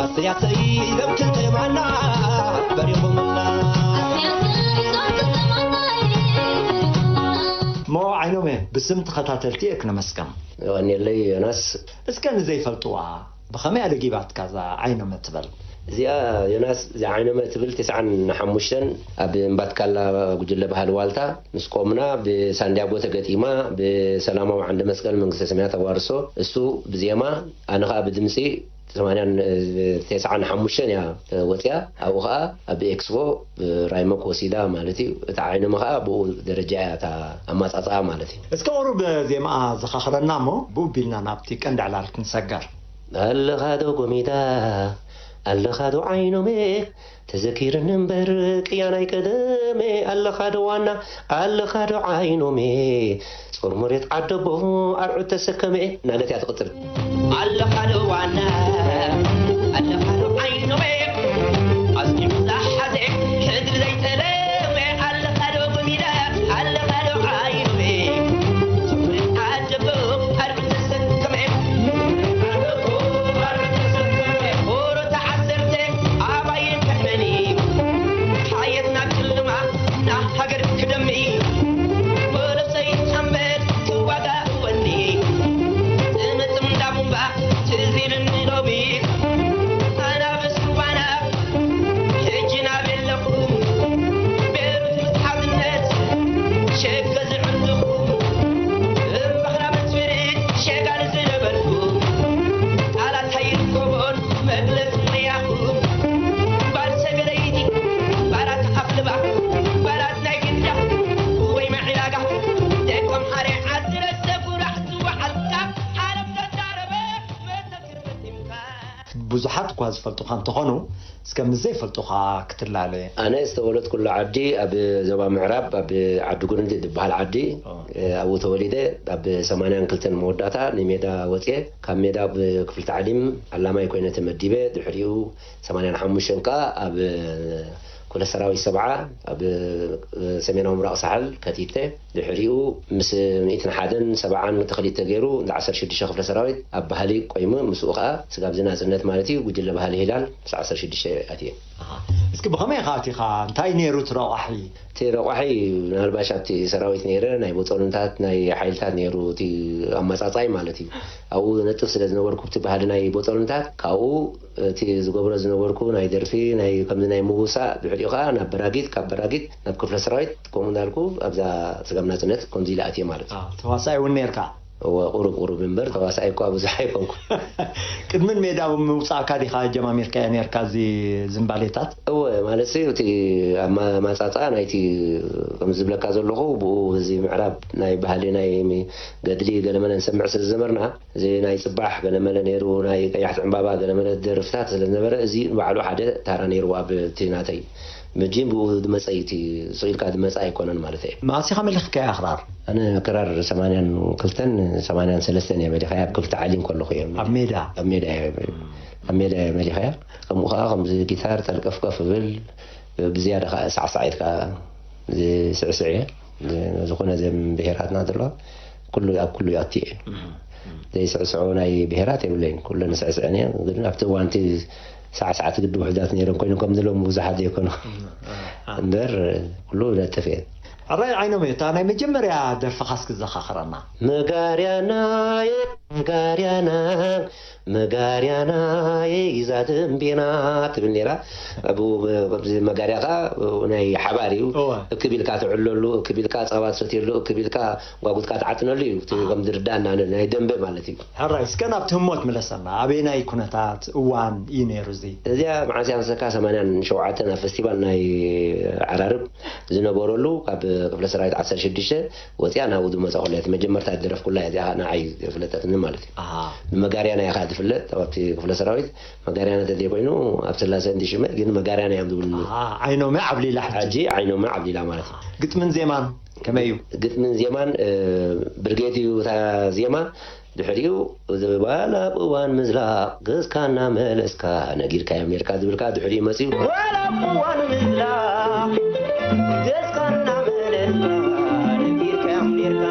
ኣሰይ ኣሰይ ዞም ክልተ የማና በሪኹምና። ሞ ዓይኖመ ብስም ተኸታተልቲ እየ ክነመስገን። የቐንየለይ ዮናስ። እስከ ንዘይፈልጥዋ ብኸመይ ኣደጊባትካ እዛ ዓይኖመ ትበል? እዚኣ ዮናስ፣ እዚኣ ዓይኖመ ትብል ተስዓን ሓሙሽተን ኣብ እምባትካላ ጉጅለ ባህሊ ዋልታ ምስ ቆምና ብሳንዲያጎ ተገጢማ ብሰላማዊ ዓንደ መስቀል መንግስተ ሰማያት ኣዋርሶ፣ እሱ ብዜማ ኣነ ኸኣ ብድምጺ ሰማንያን ተስዓን ሓሙሽተን እያ ወጽያ። ኣብኡ ኸኣ ኣብ ኤክስፖ ራይሞክ ወሲዳ ማለት እዩ። እታ ዓይኖመ ኸኣ ብኡ ደረጃ እያ እታ ኣማጻጽኣ ማለት እዩ። እስከ ቁሩብ ዜማኣ ዘኻኽረና እሞ ብኡ ቢልና ናብቲ ቀንዲ ዕላል ክንሰገር። ኣለኻ ዶ ጎሚዳ ኣለኻ ዶ ዓይኖሜ ተዘኪርኒ እምበር ቅያ ናይ ቀደሜ ኣለኻ ዶ ዋና ኣለኻ ዶ ዓይኖሜ ጾር መሬት ዓደቦ ኣርዑት ተሰከመ እናለት እያ ትቕጽል። ኣለኻ ዶ ዋና ኣለኻ ዶ ዓይኖሜ ኣዝዩ ዝሓዘ ሕድሪ ዘይጠለመ ኣለኻ ዶ ጎሚዳ ኣለኻ ዶ ዓይኖሜ ጾር መሬት ዓደቦ ኣርዑት ተሰከመ። ኦሮታ ዓሰርተ ኣባይን ከሕመኒ ሓየት ናብ ጨለማ ናብ ሃገር ክደሚ ወለሰይ ሓመድ ክዋጋ ወኒ ጥምጥም እንዳቡምባ ትዝ ኢልኒ ሎሚ ኣናብስ ሩባና ሕጂ ናበይ ኣለኹም ቤሩት ምስ ሓድነት ሸገ ዝዕንድኹም እምባኽና መስፍሪ ሸጋ ንዝነበርኩም ቃላት ኣይርከቦን መግለጺ ሞያኹም ባል ሰገረይቲ ባላት ኣፍልባ ባላት ናይ ግዳ ወይ መዒዳጋ ደቆም ሓረ ዓዲ ረሰ ጉራዕ ዝወዓልካ ዓለም ተዛረበ መተግርበ ትምካ ብዙሓት እኳ ዝፈልጡኻ እንተኾኑ እስከ ምስ ዘይፈልጡኻ ክትላለ። ኣነ ዝተወለድኩሉ ዓዲ ኣብ ዞባ ምዕራብ ኣብ ዓዲ ጉርንዲ ዝበሃል ዓዲ ኦ። ኣብኡ ተወሊደ ኣብ ሰማንያን ክልተን መወዳእታ ንሜዳ ወፅየ ካብ ሜዳ ኣብ ክፍሊ ታዕሊም ዓላማይ ኮይነ ተመዲበ ድሕሪኡ ሰማንያን ሓሙሽተን ከዓ ኣብ ክፍለ ሰራዊት ሰብዓ ኣብ ሰሜናዊ ምብራቕ ሳሕል ከቲተ ድሕሪኡ ምስ ሚእትን ሓደን ሰብዓን ተኽሊት ተገይሩ እንዳ ዓሰርተ ሽዱሽተ ክፍለ ሰራዊት ኣብ ባህሊ ቆይሙ ምስኡ ከዓ ስጋብ ዝናፅነት ማለት እዩ ጉጅለ ባህሊ ሂላል ምስ ዓሰርተ ሽዱሽተ ኣትየ። ኣሃ። እስኪ ብኸመይ ኢኻ ኣቲኻ እንታይ ነይሩ እቲ ረቋሒ? እቲ ረቋሒ ምናልባሽ ኣብቲ ሰራዊት ነይረ ናይ ቦፀሉንታት ናይ ሓይልታት ነይሩ እቲ ኣመፃፃይ ማለት እዩ ኣብኡ ነጥፍ ስለ ዝነበርኩ እቲ ባህሊ ናይ ቦፀሉንታት ካብኡ እቲ ዝገብሮ ዝነበርኩ ናይ ደርፊ ናይ ከምዚ ናይ ምውሳእ ድሕሪኡ ከዓ ናብ በራጊት ካብ በራጊት ናብ ክፍለ ሰራዊት ከምኡ እንዳልኩ ኣብዛ ስጋብ ናፅነት ከምዚ ኢለ ኣትየ ማለት እዩ። ተዋሳኢ እውን ነርካ? እወ ቁሩብ ቁሩብ እምበር ተዋሳኢ እኳ ብዙሕ ኣይኮንኩ። ቅድሚ ሜዳ ምውፃእካ ዲኻ ጀማሚርካዮ ነርካ እዚ ዝንባሌታት? እወ ማለት እዩ እቲ ኣማፃፃ ናይቲ ከም ዝብለካ ዘለኹ ብኡ እዚ ምዕራብ ናይ ባህሊ ናይ ገድሊ ገለመለ ንሰምዕ ስለ ዝነበርና እዚ ናይ ፅባሕ ገለመለ ነይሩ ናይ ቀያሕቲ ዕምባባ ገለመለ ደርፍታት ስለ ዝነበረ እዚ ባዕሉ ሓደ ታራ ነይርዎ ኣብ እቲ ናተይ ምጂን ብኡ ዝመፀ እዩ እቲ ስቕ ኢልካ ዝመፀ ኣይኮነን ማለት እየ። መዓስ ኢኻ መሊኽካያ ክራር? ኣነ ክራር ሰማንያን ክልተን ሰማንያን ሰለስተን እየ መሊኻያ ኣብ ክፍሊ ተዓሊም ከለኹ እየ ኣብ ሜዳ? ኣብ ሜዳ እየ ኣብ ሜዳ እየ መሊኻያ። ከምኡ ከዓ ከምዚ ጊታር ጠልቀፍቀፍ እብል ብዝያዳ ከዓ ሳዕሳዒት ከዓ ዝስዕስዕ እየ። ዝኾነ ዘም ብሄራትና ዘለዋ ኩሉ ኣብ ኩሉ ኣቲ እየ ዘይስዕስዑ ናይ ብሄራት የብለይን ኩሉ ንስዕስዕን እየ። ግን ኣብቲ እዋንቲ ሳዕሳዕቲ ግዲ ውሕዳት ነይሮም ኮይኖም ከም ዘለዎም ብዙሓት ዘይኮኑ እምበር ኩሉ ነጥፍ እየ። ሕራይ ዓይኖም እታ ናይ መጀመርያ ደርፍኻስ ክዘኻኽረና። መጋርያናየ መጋርያና መጋርያናየ ይዛ ደንቤና ትብል ነይራ። ኣብኡ መጋርያ ከዓ ናይ ሓባር እዩ። እክብ ኢልካ ትዕለሉ እክብ ኢልካ ፀባ ትሰትየሉ እክብ ኢልካ ጓጉትካ ትዓጥነሉ እዩ እቲ ከም ዝርዳእና ናይ ደንበ ማለት እዩ። ሕራይ እስከ ናብቲ ህሞት ምለሰና ኣበየናይ ኩነታት እዋን እዩ ነይሩ እዚ? እዚኣ መዓስ እያ መሰካ ሰማንያን ሸውዓተን ኣብ ፈስቲቫል ናይ ዓራርብ ዝነበረሉ ካብ ክፍለ ሰራዊት ዓሰርተ ሽዱሽተ ወፅያ ናብኡ ዝመፃ ኩላ እቲ መጀመርታ ዝደረፍኩላ እያ እዚኣ ንዓይ ዘፍለጠትኒ ማለት እዩ። ብመጋርያና ኢኻ ትፍለጥ ኣብቲ ክፍለ ሰራዊት። መጋርያና ተዘይኮይኑ ኣብ ስላሰ እንዲሽመ ግን መጋርያና እዮም ዝብሉ። ዓይኖመ ዓብሊላ ሕጂ። ሕጂ ዓይኖመ ዓብሊላ ማለት እዩ። ግጥምን ዜማን ከመይ እዩ? ግጥምን ዜማን ብርጌድ እዩ እታ ዜማ። ድሕሪኡ ዋላ ብእዋን ምዝላቕ ገዝካ እናመለስካ ነጊርካዮም ነርካ ዝብልካ ድሕሪኡ መፅኡ። ዋላ ብእዋን ምዝላቕ ገዝካ እናመለስካ ነጊርካዮም ነርካ።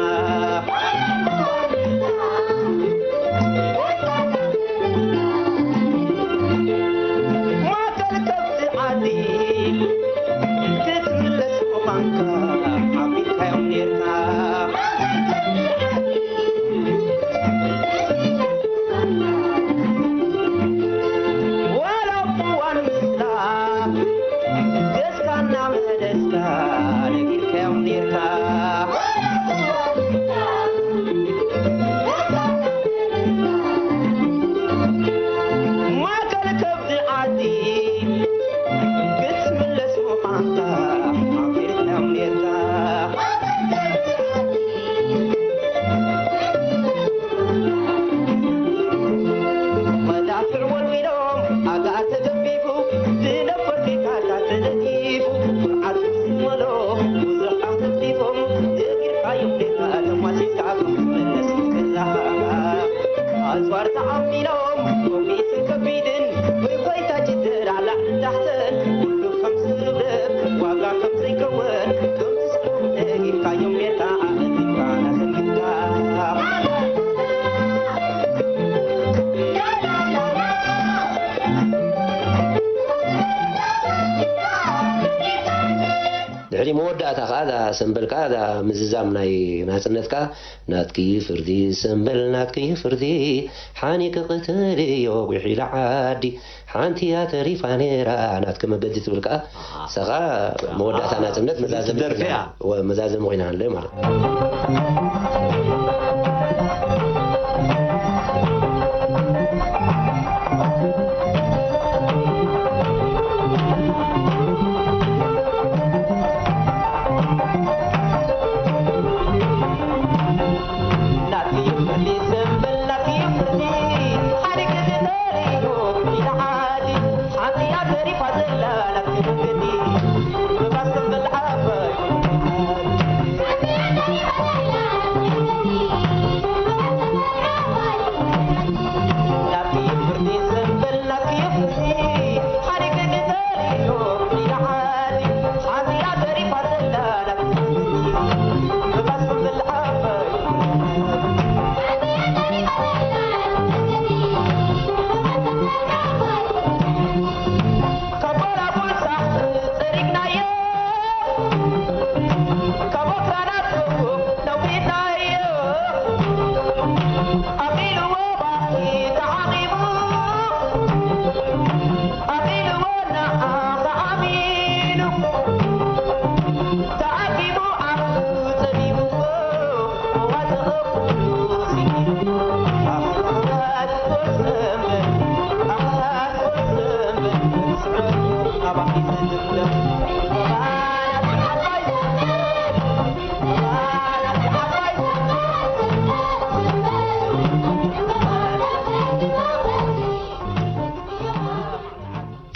ማእከል ከብቲ ዓዲ ክትምለስ ምዃንካ ሓቢርካዮም ነርካ። ዋላ ብእዋን ምዝላቕ ገዝካ እናመለስካ ነጊርካዮም ነርካ። ማእከል ከብቲ ዓዲ ክትምለስ ምዃንካ ሓቢርካዮም ነርካ። መዳፍዕ ወልዊሎም ኣጋ ተገፊፉ ዝነፈር ጌታታት ተነጺፉ ኩርዓት ዝመሎ ብዙሕ ኣኽቲፎም እግርካዮም ጌታ ተማሲካ ክትመለስ ከላኻ ኣጽዋር ተዓሚሎም ወሚስን ከቢድን ወይ ኮይታ ጅደር ኣላዕ ታሕተን ኩሉ ከም ዝርብረብ ዋጋ ከም ዘይከወን ከም ትስሎም ነጊርካዮም ጌታ ኣመልካ ናሰንግካ። ድሕሪ መወዳእታ ከዓ እዛ ሰምበል ከዓ እዛ ምዝዛም ናይ ናፅነት ከዓ ናትኪ ፍርዲ ሰምበል ናትኪ ፍርዲ ሓኒቂ ቅተልዮ ጉሒላ ዓዲ ሓንቲ እያ ተሪፋ ነይራ ናትኪ መገዲ ትብል ከዓ ሰኻ መወዳእታ ናፅነት መዛዘሚ ትደርፊ እያ። ወ- መዛዘሚ ኮይና ሃለ ማለት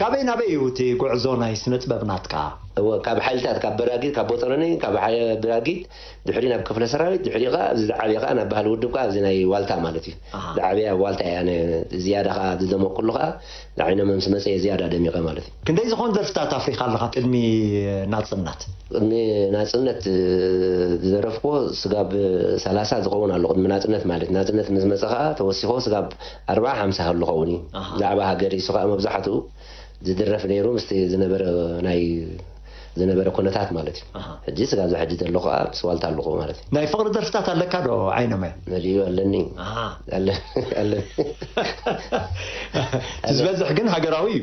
ካበይ ናበይ እዩ እቲ ጉዕዞ ናይ ስነ ጥበብ ናትካ? እወ፣ ካብ ሓይልታት ካብ በራጊት ካብ ቦጠረኒ ካብ ሓይ- በራጊት ድሕሪ ናብ ክፍለ ሰራዊት ድሕሪ ከዓ ኣብዚ ዝዓበየ ከዓ ናብ ባህሊ ውድብ ከዓ ኣብዚ ናይ ዋልታ ማለት እዩ። ዝዓበየ ኣብ ዋልታ እያ ዝያዳ ከዓ ዝደመቅኩሉ ከዓ ንዓይኖም ምስ መፀ ዝያዳ ደሚቐ ማለት እዩ። ክንደይ ዝኾን ደርፍታት ኣፍሪኻ ኣለኻ ቅድሚ ናፅነት? ቅድሚ ናፅነት ዝደረፍኩዎ ስጋብ ሰላሳ ዝኸውን ኣሎ ቅድሚ ናፅነት ማለት ናፅነት ምስ መፀ ከዓ ተወሲኾ ስጋብ ኣርባዓ ሓምሳ ክኸውን እዩ። ብዛዕባ ሃገር ይሱ ከዓ መብዛሕትኡ ዝድረፍ ነይሩ ምስቲ ዝነበረ ናይ ዝነበረ ኩነታት ማለት እዩ። ሕጂ ስጋብ ዛ ሕጂ ዘለኹ ከዓ ምስ ዋልታ ኣለኹ ማለት እዩ። ናይ ፍቕሪ ደርፍታት ኣለካ ዶ ዓይኖመ? መሊኡ ኣለኒ። ኣለኒ። ዝበዝሕ ግን ሃገራዊ እዩ።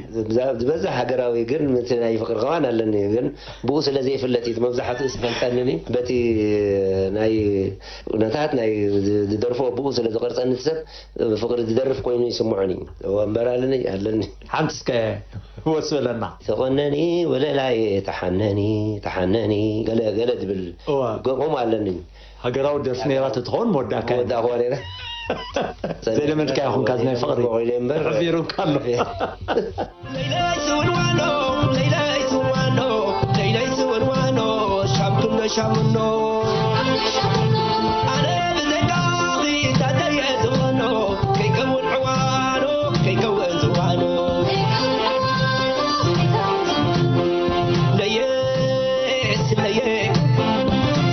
ዝበዝሕ ሃገራዊ ግን ምቲ ናይ ፍቕሪ ከማን ኣለኒ ግን ብኡ ስለ ዘይፍለጥ እዩ መብዛሕትኡ ዝፈልጠኒ በቲ ናይ ኩነታት ናይ ዝደርፎ ብኡ ስለ ዝቐርፀኒ ሰብ ፍቕሪ ዝደርፍ ኮይኑ ይስምዖኒ። እምበር ኣለኒ ኣለኒ። ሓንቲ እስከ ወስበለና። ተቆነኒ ወለላይ ተሓነኒ ተሓነኒ ገለ ገለ ዝብል እዋ። ገቆም ኣለኒ። ሃገራዊ ደርፊ ነይራ ተትኸውን መወዳእካ እዩ። መወዳእካ ነይራ። ዘይለመድካ ይኹንካ፣ እዚ ናይ ፍቕሪ ኢለ እምበር። ተቐቢሩካ ኣሎ። ለይለይ ስውንዋኖ፣ ለይለይ ስውንዋኖ፣ ለይለይ ስውንዋኖ፣ ሻምኩኖ ሻምኖ። ኣነ ብዘይካኺ እንታይ እየ ዝኾኖ፣ ከይከውን ዕዋኖ፣ ከይከውን ዝዋኖ። ለየ ስለየ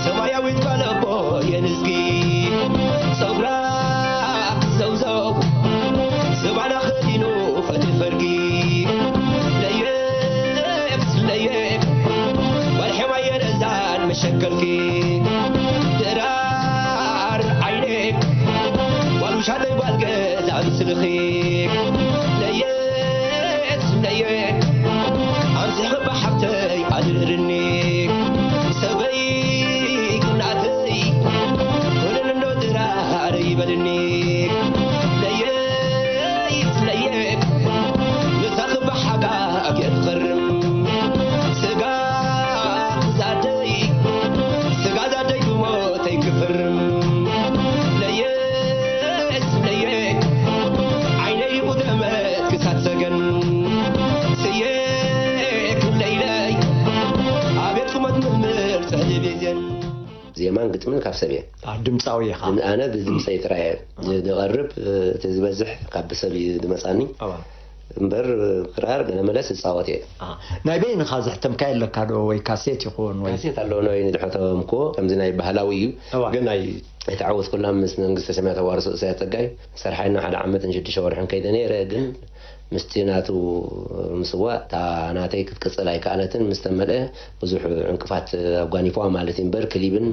ሰማያዊት ጓል ኣቦ የንዝጊ፣ ጸጉራ ዘውዘው ዝባና ኸዲኑ ፈትፈርጊ። ለየብ ስለየብ ጓል ሔዋይ የረዛን መሸከልኪ። ድራር ዓይነ ጓል ውሻለይ ጓል ገዛ ምስልኺ። ለየብ ስለየብ ኣምስልኺ ብሓብተይ ኣድርኒ። ሰበይ ቅናተይ ኮነን እንዶ ድራር ይበልኒ። ለየት ለየት ምሳኺ ብሓጋግ እየ ዝኸርም። ስጋ ዛደይ ስጋ ዛደይ ብሞተይ ክፍርም። ለየት ለየት ዓይነይ ቁደመት ክሳድ ሰገን። ስየ ክለይለይ ኣቤት ቁመት ምልምል ጸሊብ እዝን። ዜማን ግጥምን ካብ ሰብ እየ። አ፣ ድምፃዊ ኢኻ። ድም-፣ ኣነ ብድምፀይ ጥራይ እየ ዝ-፣ ዝቐርብ፣ እ፣ እቲ ዝበዝሕ ካብ ሰብ እዩ ዝመፃኒ። እዋ። እምበር ክራር ገለ መለስ እፃወት እየ። አ፣ ናይ በይንኻ ዘሕተምካዮ ኣለካ ዶ? ወይ ካሴት ይኹን ወይ? ካሴት ኣለዎ፣ ናይ ንድሖ ተወምክዎ፣ ከምዚ ናይ ባህላዊ እዩ። እዋ። ግን ናይ ኣይተዓወትኩላ ምስ መንግስተ ሰማያት ኣዋርሶ እሳያ ፀጋይ ሰርሓይና ሓደ ዓመትን ሽዱሽተ ወርሕን ከይደ ነይረ። ግን ምስቲ ናቱ ምስዋእ እታ ናተይ ክትቅጽል ኣይከኣለትን። ምስ ተመልአ ብዙሕ ዕንቅፋት ኣጓኒፍዋ ማለት እዩ እምበር፣ ክሊብን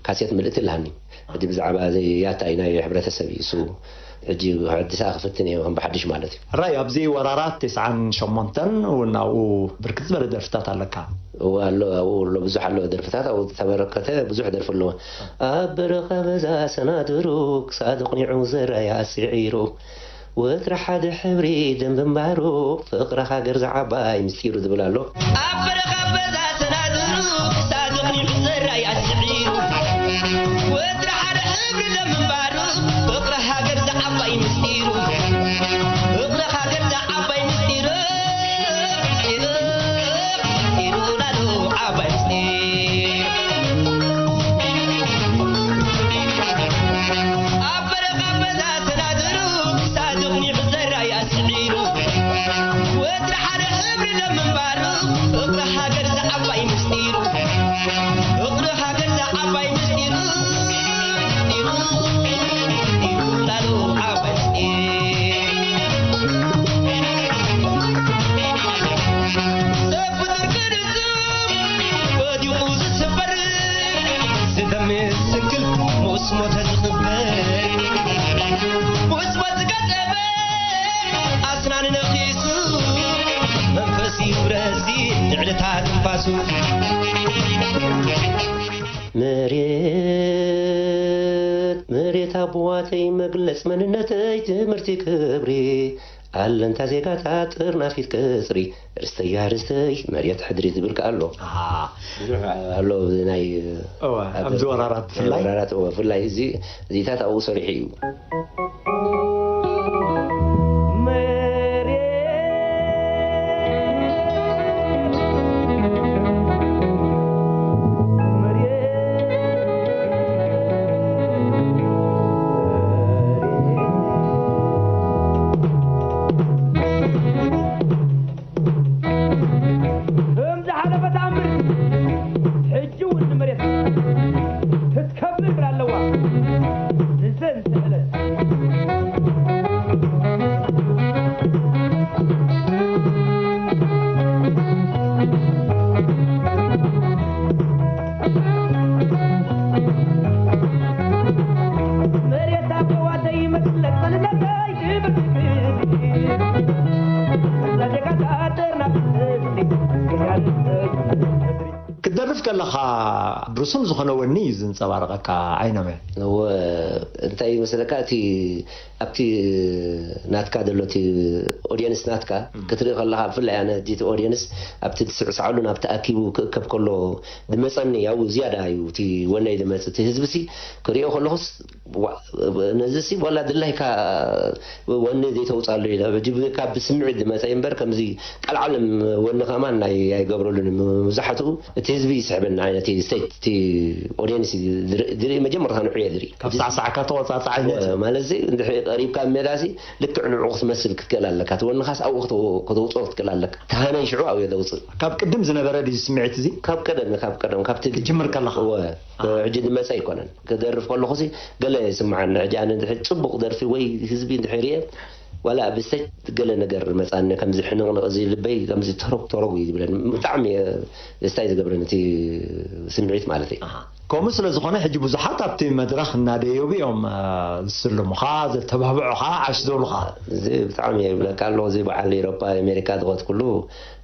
ካሴት ምልእቲ ኣለሃኒ። ሕጂ ብዛዕባ እዚ ያታ እዩ፣ ናይ ሕብረተሰብ እዩ እሱ። ሕጂ ከሐድሳ ክፍትን እየ ከም ብሓድሽ ማለት እዩ። ሕራይ፣ ኣብዚ ወራራት ተስዓን ሸሞንተን እውን ኣብኡ ብርክት ዝበለ ደርፍታት ኣለካ። እወ፣ ኣሎ፣ ኣብኡ ኣሎ፣ ብዙሕ ኣሎ ደርፍታት፣ ኣብኡ ዝተበረከተ ብዙሕ ደርፊ ኣለዎ። ኣብ በረኻ በዛ ሰናድሩ ክሳድ ኣቕኒዑ ዘራይ ኣስዒሩ። ወትሪ ሓደ ሕብሪ ደም ግንባሩ፣ ፍቕሪ ሃገር ዝዓባይ ምስጢሩ ዝብል ኣሎ። ኣብ በረኻ በዛ ሰናድሩ፣ ክሳድ ኣቕኒዑ ዘራይ ኣስዒሩ። ወትሪ ሓደ ሕብሪ ደም ግንባሩ፣ ፍቕሪ ሃገር ዝዓባይ ምስጢሩ። ፍቕሪ ሃገር ዝዓባይ ምስጢሩ። ምስጢሩ፣ ምስጢሩ ላሉ ዓባይ ምስጢር። ኣብ በረኻ በዛ ሰናድሩ፣ ክሳድ ኣቕኒዑ ዘራይ ኣስዒሩ። ወትሪ ሓደ ሕብሪ ደም ግንባሩ፣ ፍቕሪ ሃገር ዝዓባይ ምስጢሩ። ፍቕሪ ሃገር ዝዓባይ ምስጢሩ። ምስጢሩ፣ ምስጢሩ ላሉ ዓባይ ምስጢር። ሰብ ፍጡር ቅዱስ ወዲቑ ዝስበር፣ ዝደምስ ስንክል ምስ ሞተ ዝቕበር፣ ምስ ሞት ዝገጠመ ኣስናን ነኺሱ፣ መንፈስ ይብረዚ ንዕለታ ትንፋሱ። መሬት፣ መሬት ኣቦዋተይ መግለጽ መንነተይ ትምህርቲ ክብሪ፣ ኣለንታ ዜጋታት ጥርናፊት ቅጽሪ፣ ርስተያ ርስተይ መሬት ሕድሪ ዝብል ከኣ ኣሎ። ኣሃ። ብዙሕ ኣሎ ናይ እወ፣ ኣብ ኣብዚ ወራራት ብፍላይ? ወራራት፣ እወ፣ ብፍላይ እዚ፣ እዚታት ኣብኡ ሰሪሑ እዩ። ከም ዝሓለፈ ተኣምር ሕጂ እውን ንመሬት ክትከብር ኣለዋ። ንዘን ስዕለት ከለኻ ርሱም ዝኾነ ወኒ እዩ ዝንጸባረቐካ። ዓይኖመ እወ፣ እንታይ ይመስለካ፣ እቲ ኣብቲ ናትካ ዘሎ፣ እቲ ኦድየንስ ናትካ ክትርኢ ከለኻ፣ ብፍላይ ኣነ እቲ ኦድየንስ ኣብቲ ዝስዕስዓሉ ናብ ተኣኪቡ ክእከብ ከሎ ዝመፀኒ፣ ያው ዝያዳ እዩ እቲ ወነይ ዝመፅ። እቲ ህዝቢ ሲ ክሪኦ ከለኹስ፣ ዋ- ነዚ ሲ ዋላ ድላይካ ወኒ ዘይተውፃሉ እዩ። ሕጂ ካብ ስምዒት ዝመፀ እምበር፣ ከምዚ ቀልዓለም ወኒ ከማን ናይ ኣይገብረሉን። መብዛሕትኡ እቲ ህዝቢ ይስሕበኒ ዓይነት እዩ፣ ስቴጅ፣ እቲ ኦድየንስ እዩ ዝርኢ፣ ዝርኢ መጀመርታ ንዑ እየ ዝርኢ። ካብ ሳዕሳዕካ ተቆጻጽ ዓይነት እዩ። ማለት ሲ እንድሕሪ ቀሪብካ ኣብ ሜዳ ሲ ልክዕ ንዑ ክትመስል ክትክእል ኣለካ። እቲ ወንኻስ ኣብኡ ክተ- ከተውፅኦ ክትክእል ኣለካ። ተሃነይ ሽዑ ኣብኡ እየ ዘውፅእ። ካብ ቅድም ዝነበረ ድዩ ስምዒት እዚ? ካብ ቀደም፣ ካብ ቀደም፣ ካብቲ ክትጅምር ከለኻ? እወ፣ ሕጂ ዝመፀ ኣይኮነን። ክደርፍ ከለኹ ሲ ገለ ይስምዓኒ። ሕጂ ኣነ እንድሕሪ ፅቡቕ ደርፊ ወይ ህዝቢ እንድሕሪ ርየ፣ ዋላ ኣብ ስቴጅ ገለ ነገር መፃኒ፣ ከምዚ ሕንቕንቕ፣ እዚ ልበይ ከምዚ ተረጉ ተረጉ እዩ ዝብለኒ። ብጣዕሚ እየ ደስታ እዩ ዝገብረኒ እቲ ስምዒት ማለት እዩ። ኣሃ። ከምኡ ስለ ዝኾነ ሕጂ ብዙሓት ኣብቲ መድረኽ እናደየቡ እዮም፣ እ፣ ዝስልሙኻ፣ ዘተባብዑኻ፣ ዓሽ ዝብሉኻ። እዚ ብጣዕሚ እየ ይብለካ ኣለኹ። እዚ በዓል ኤሮፓ፣ ኣሜሪካ ዝኸድኩሉ፣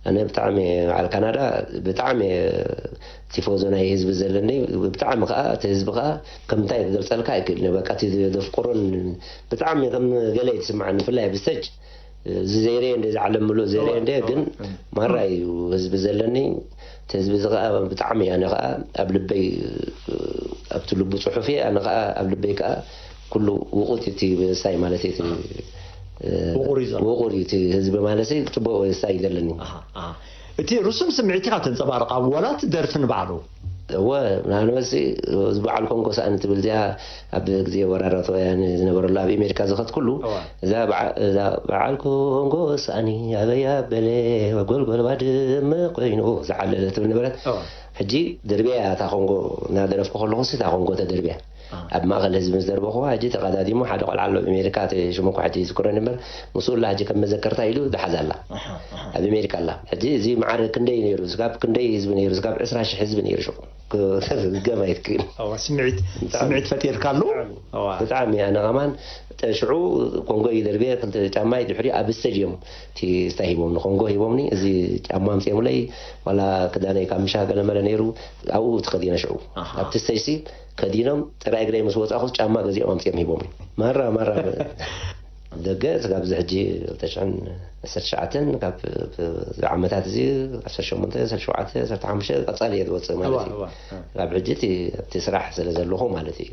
ኣነ ብጣዕሚ፣ በዓል ካናዳ ብጣዕሚ እየ ቲፎዞ ናይ ህዝቢ ዘለኒ። ብጣዕሚ ከዓ እቲ ህዝቢ ከዓ ከምታይ ክገልፀልካ ኣይክእልን። በቃ እቲ ዘፍቅሮን ብጣዕሚ ከም ገለ ይትስምዓኒ፣ ብፍላይ ኣብ ስቴጅ። እዚ ዘይረየ እንደ፣ እዚ ዓለም ምሉእ ዘይረየ እንደ፣ ግን ማራ እዩ ህዝቢ ዘለኒ። እቲ ህዝቢ እዚ ከዓ ብጣዕሚ ኣነ ከዓ ኣብ ልበይ፣ ኣብቲ ልቡ ፅሑፍ እየ፣ ኣነ ከዓ ኣብ ልበይ ከዓ ኩሉ ውቑት እቲ ምሳይ ማለት እዩ። እቲ ውቑር እዩ ዘሎ። ውቑር እዩ እቲ ህዝቢ ማለት እዩ። ፅቡቕ ምሳይ እዩ ዘለኒ። ኣሃ፣ ኣሃ። እቲ ርሱም ስምዒት ኢኻ ተንጸባርቕ፣ ኣብ ዋላ እቲ ደርፊ ንባዕሉ። እወ፣ ንኣብነት እዚ በዓል ኮንጎ ሳእኒ ትብል እዚኣ ኣብ ግዜ ወራራት ወያነ ዝነበረሉ ኣብ ኣሜሪካ ዝኸድኩሉ፣ እዋ። እዛ በዓ-፣ እዛ በዓል ኮንጎ ሳእኒ ኣበይ ኣበለ ጎልጎል ባድመ ኮይኑ ዝዓለለ ትብል ነበረት። እዋ። ሕጂ ደርብያ እታ ኮንጎ እናደረፍኩ ከለኹ ሲ እታ ኮንጎ ተደርብያ። ኣብ ማእኸል ህዝቢ ምስ ደርበኹዋ፣ ሕጂ ተቐዳዲሙ ሓደ ቆልዓ ኣሎ ኣብ ኣሜሪካ፣ እቲ ሽሙ እኳ ሕጂ ይዝክሮን እምበር፣ ምስኡ ላ ሕጂ ከም መዘከርታ ኢሉ ዝሓዛ ኣላ። ኣብ ኣሜሪካ ኣላ። ሕጂ እዚ ማዕረ ክንደይ ነይሩ? ስጋብ ክንደይ ህዝቢ ነይሩ? ስጋብ ዕስራ ሽሕ ህዝቢ ነይሩ ሽዑ። ክ-፣ ክትገም ኣይትክእል። እዋ፣ ስምዒት፣ ብጣዕሚ። ስምዒት ፈጢርካሉ? እዋ። ብጣዕሚ ኣነ ኸማን ተ-፣ ሽዑ ኮንጎ እዩ ደርብየ፣ ክልተ ጫማይ ድሕሪ ኣብ ስቴጅ እዮም እቲ ስታይ ሂቦምኒ፣ ኮንጎ ሂቦምኒ። እዚ ጫማ ኣምፅኦምለይ፣ ዋላ ክዳነይ ካብ ምሻ ገለመለ ነይሩ፣ ኣብኡ ተኸዲነ ሽዑ። ኣሃ። ኣብቲ ስቴጅ ሲ ከዲኖም ጥራይ እግረይ ምስ ወፃኹ ጫማ ገዚኦም ኣምፅኦም ሂቦም። ማራ፣ ማራ። ደገ ስጋብ እዚ ሕጂ ክልተ ሽሕን ዓሰርተ ትሽዓተን፣ ካብ ዓመታት እዚ ዓሰርተ ሸሞንተ፣ ዓሰርተ ሸውዓተ፣ ዓሰርተ ሓሙሽተ ቀፃሊ እየ ዝወፅእ ማለት እዩ። ካብ ሕጂ እቲ ኣብቲ ስራሕ ስለ ዘለኹ ማለት እዩ።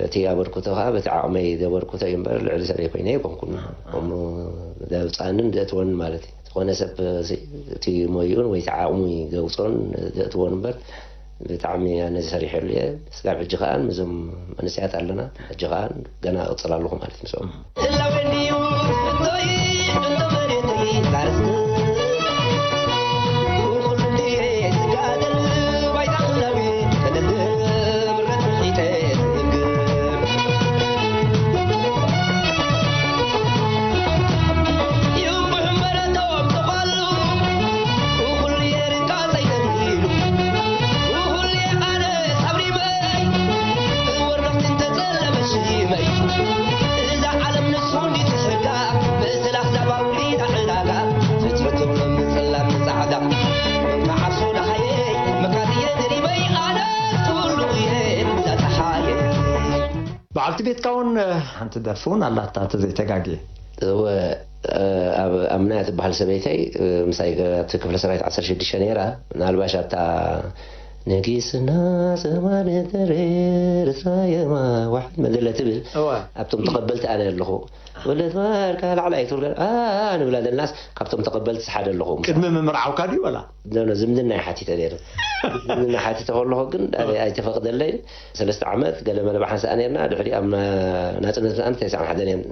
እቲ ኣበርክቶ ከዓ በቲ ዓቕመይ ዘበርክቶ እዩ እምበር ልዕሊ ሰበይ ኮይነ ኣይኮንኩን። ከምኡ ዘውፅኣንን ዘእትወንን ማለት እዩ። ዝኾነ ሰብ እቲ ሞይኡን ወይ እቲ ዓቕሙ ይገውፆን ዘእትዎን እምበር ብጣዕሚ ኣነ ዝሰሪሐሉ እየ። ስጋብ ሕጂ ከኣ ምስዞም መንእሰያት ኣለና። ሕጂ ከኣ ገና እቕጽል ኣለኹ ማለት እዩ ምስኦም። በዓልቲ ቤትካ እውን ሓንቲ ደርፊ እውን ኣላታ ተዘይተጋግየ። እወ፣ ኣብ ኣምናያ ትበሃል ሰበይተይ ምሳይ ኣብቲ ክፍለ ሰራዊት ዓሰርተ ሽዱሽተ ነይራ። ምናልባሽ ኣብታ ንጊስና ሰማነ ተሬር እስራየማ ዋሕድ መደለ ትብል እወ። ኣብቶም ተቐበልቲ ኣነ ኣለኹ። ወለት ባርካ ላዕላ ኣይትብል ገለ፣ ኣ፣ ንብላ ዘለናስ ካብቶም ተቐበልቲ ሓደ ኣለኹ። ቅድሚ ምምርዓውካ ድዩ ወላ? ኖ፣ ኖ፣ ዝምድና ይሓቲተ ነይሩ። ዝምድና ሓቲተ ከለኹ ግን ኣይተፈቕደለይን። ሰለስተ ዓመት ገለ መለ ብሓንሳእ ነይርና። ድሕሪ ኣብ ናጽነት ምእንቲ ተስዓን ሓደን እየን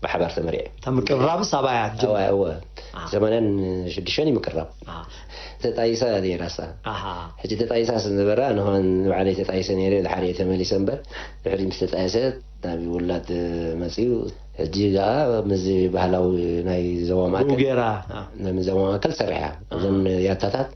ብሓባር ተመሪዐ። እታ ምቅርራብስ ኣባያ ኣጀመረ? እወ፣ እወ። ሰማንያን ሽዱሽተን እዩ ምቅርራብ። ተጣይሳ ነይራ እሳ። ኣሃ። ሕጂ ተጣይሳ ስለ ነበራ፣ ንኸን ንባዕለይ ተጣይሰ ነይረ፣ ድሓር እየ ተመሊሰ እምበር፣ ድሕሪ ምስ ተጣየሰ ናብ ውላድ መጺኡ። ሕጂ ደኣ ምስዚ ባህላዊ ናይ ዞባ ማእከል ብኡ ገይራ፣ ኣ። ናይ ዞባ ማእከል ትሰርሕ እያ። እዞም ያታታት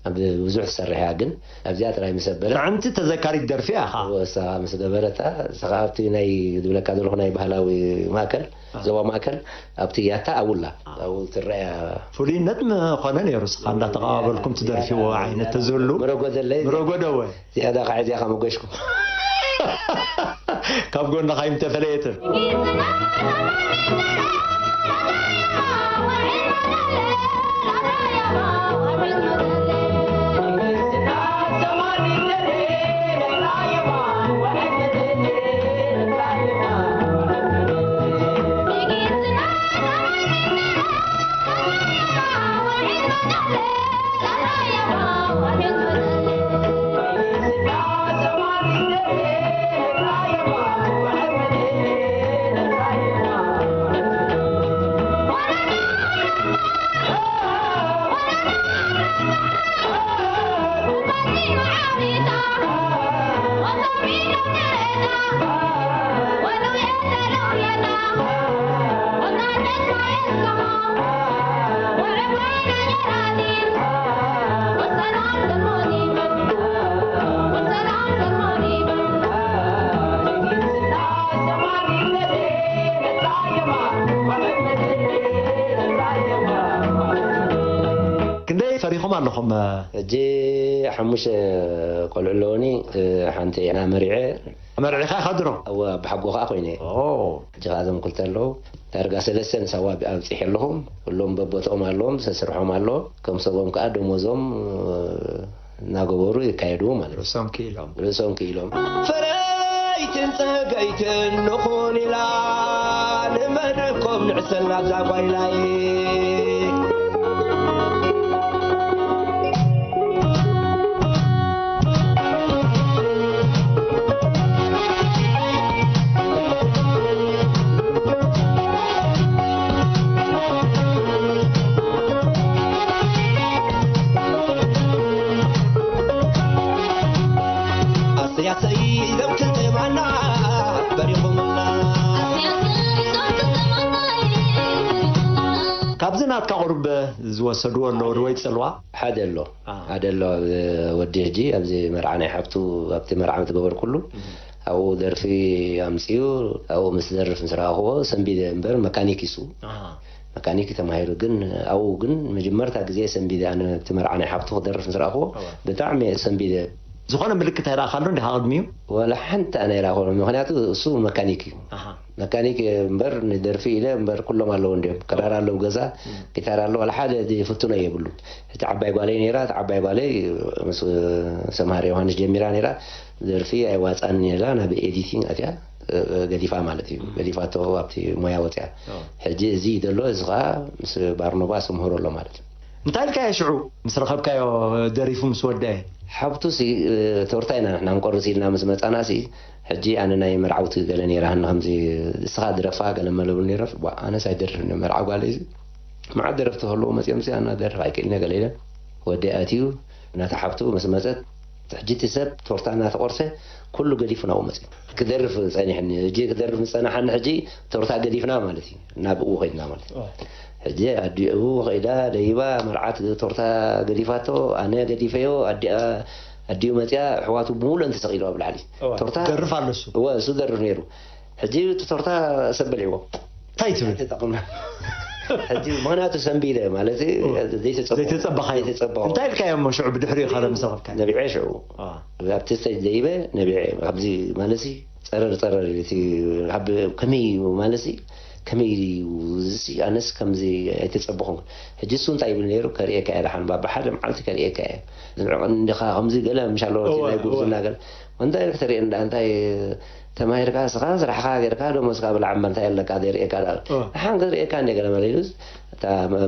ኣብ ብዙሕ ትሰርሕ እያ፣ ግን ኣብዚኣ ጥራይ ምስ ኣበለ ጥዕምቲ ተዘካሪት ደርፊ እያ ኸዓ። ወሳ ምስ ገበረታ፣ ንስኻ ኣብቲ ናይ ዝብለካ ዘለኹ ናይ ባህላዊ ማእከል፣ ዞባ ማእከል፣ ኣብቲ ያታ ኣብላ፣ ኣብኡ ትረኣያ። ፍሉይነት ምኾነ ነይሩ፣ ንስኻ እንዳተቐባበልኩም ትደርፊዎ ዓይነት ተዝህሉ። ምረጎደለይ። ምረጎደወ። ዝያዳ ከዓ እዚኣ ከመጎሽኩ። ካብ ጎንኻ ኣይምተፈለየትን። ክንደይ ፈሪኹም ኣለኹም? ሕጂ ሓሙሽተ ቆልዑ ኣለውኒ። ሓንቲ ና መሪዐ። መርዒኻ ኢኻ ድሮ? እወ፣ ብሓጎ ኸዓ ኮይነ። ኦ። ሕጂ ኸዓ እዞም ክልተ ኣለዉ። ዳርጋ ሰለስተ ንሳዋ ኣብፂሐ ኣለኹ። ኩሎም በቦትኦም ኣለዎም፣ ሰስርሖም ኣሎ። ከም ሰቦም ከኣ ደሞዞም፣ እ፣ እናገበሩ ይካየዱ ማለት እዩ። ርእሶም ክኢሎም። ርእሶም ክኢሎም። ፈረይትን ጸገይትን ንኹን ኢላ፣ ንመድብኩም ንዕሰል ናብዛ ጓይላይ። ኣሰይ ኣሰይ እዞም ክልተ ማና በሪኹምና። ካብዚ ናትካ ቁሩብ ዝወሰድዎ ኣለዉ ዶ ወይ ጽልዋ? ሓደ ኣሎ። አ። ሓደ ኣሎ፣ ኣብ ወዲ ሕጂ ኣብዚ መርዓ ናይ ሓብቱ፣ ኣብቲ መርዓ ምስ ገበርኩሉ፣ እም። ኣብኡ ደርፊ ኣምጺኡ፣ ኣብኡ ምስ ደርፍ ምስ ረኣኽዎ፣ ሰንቢደ እምበር መካኒክ እዩ እሱ። አ። መካኒክ ተማሂሩ፣ ግን ኣብኡ ግን መጀመርታ ግዜ ሰንቢደ፣ ኣነ ኣብቲ መርዓ ናይ ሓብቱ ክደርፍ ምስ ረኣኽዎ፣ እወ። ብጣዕሚ እየ ሰንቢደ። ዝኾነ ምልክት ኣይረኣኻሉ እንዲኻ ቅድሚኡ? ዋላ ሓንቲ ኣነ ኣይረኣኽዎን፣ ምኽንያቱ እሱ መካኒክ እዩ። ኣሃ። መካኒክ እምበር ንደርፊ ኢለ እምበር ኩሎም ኣለዉ እንድዮም። ክራር ኣለዉ ገዛ፣ እም። ጊታር ኣለዉ፣ ዋላ ሓደ ዝፍትኖ የብሉን። እቲ ዓባይ ጓለይ ነይራ፣ እቲ ዓባይ ጓለይ ምስ ሰምሃር ዮሃንስ ጀሚራ ነይራ፣ ደርፊ ኣይዋጻን ነይራ፣ ናብ ኤዲቲንግ ኣትያ፣ እ፣ እ፣ ገዲፋ ማለት እዩ። እም። ገዲፋቶ ኣብቲ ሞያ ወጽያ። ኦ። ሕጂ እዚ እዩ ዘሎ፣ እዚ ኸኣ ምስ ባርኖባስ እምህሮ ኣሎ ማለት እዩ። እንታይ ኢልካዮ ሽዑ ምስ ረኸብካዮ ደሪፉ ምስ ወደአ? ሓብቱሲ፣ እ፣ ቶርታ ኢና ንሕና ንቆርስ ኢልና ምስ መጻናሲ፣ ሕጂ ኣነ ናይ መርዓውቲ ገለ ነይራ፣ ሃኒ ከምዚ ንስኻ ድረፋ ገለ መለብሉ ነይረ። ዋ፣ ኣነስ ኣይደርፍን እየ፣ መርዓ ጓለይሲ መዓት ደረፍቲ ከለዉ መጺኦምሲ ኣነ ደርፍ ኣይክእልን እየ ገለ ኢለ። ወዲ ኣትዩ፣ ናታ ሓብቱ ምስ መጸት፣ ሕጂ እቲ ሰብ ቶርታ እናተቆርሰ ኩሉ ገዲፉ ናብኡ መጺኡ። ክደርፍ ጸኒሕኒ፣ ሕጂ ክደርፍ ምስ ጸናሓኒ ሕጂ ቶርታ ገዲፍና ማለት እዩ። ናብኡ ከይድና ማለት እዩ። ኦ። ሕጂ ኣዲኡ ከይዳ ደይባ መርዓት ቶርታ ገዲፋቶ፣ ኣነ ገዲፈዮ፣ ኣዲኣ፣ ኣዲኡ መጺኣ፣ ኣሕዋቱ ብምሉእን ተሰቒሉ ኣብ ላዕሊ። እዋ፣ ቶርታ ይደርፍ ኣሎ እሱ። እወ፣ እሱ ደርፍ ነይሩ። ሕጂ እቲ ቶርታ ሰብ በሊዕዎ። እንታይ ትብል? ኣይተጠቕምና። ሕጂ ምኽንያቱ ሰንቢደ ማለት እዩ፣ እወ። ዘይተጸበኹ። ዘይተጸበኻዮ። ዘይተጸበኹ። እንታይ ኢልካዮ እሞ ሽዑ ብድሕሪኡ ኻረ ምስ ረኸብካዮ? ነቢዐ ሽዑ። አ። ኣብቲ ስቴጅ ደይበ ነቢዐ። ኣብዚ ማለትሲ ጸረር ጸረር ኢሉ እቲ ካብ ከመይ እዩ ማለትሲ ከመይ እዩ እዚሲ ኣነስ ከምዚ ኣይተጸበኹን። ሕጂ እሱ እንታይ ይብል ነይሩ? ከርእየካ እየ ደሓን ባባ፣ ሓደ መዓልቲ ከርእየካ እየ። ንዕቕ እንዲኻ ከምዚ ገለ ምሻሎ እወ፣ ናይ ጉብዝና እወ። ገለ። እንታይ ከተርእየኒ ደኣ እንታይ ተማሂርካ ንስኻ ስራሕኻ ጌርካ ደሞዝካ ብላዕ እምበር እንታይ ኣለካ ዘይርእየካ ደኣ። እወ። ደሓን ክርእየካ እንደ ገለ መለ ኢሉስ እታ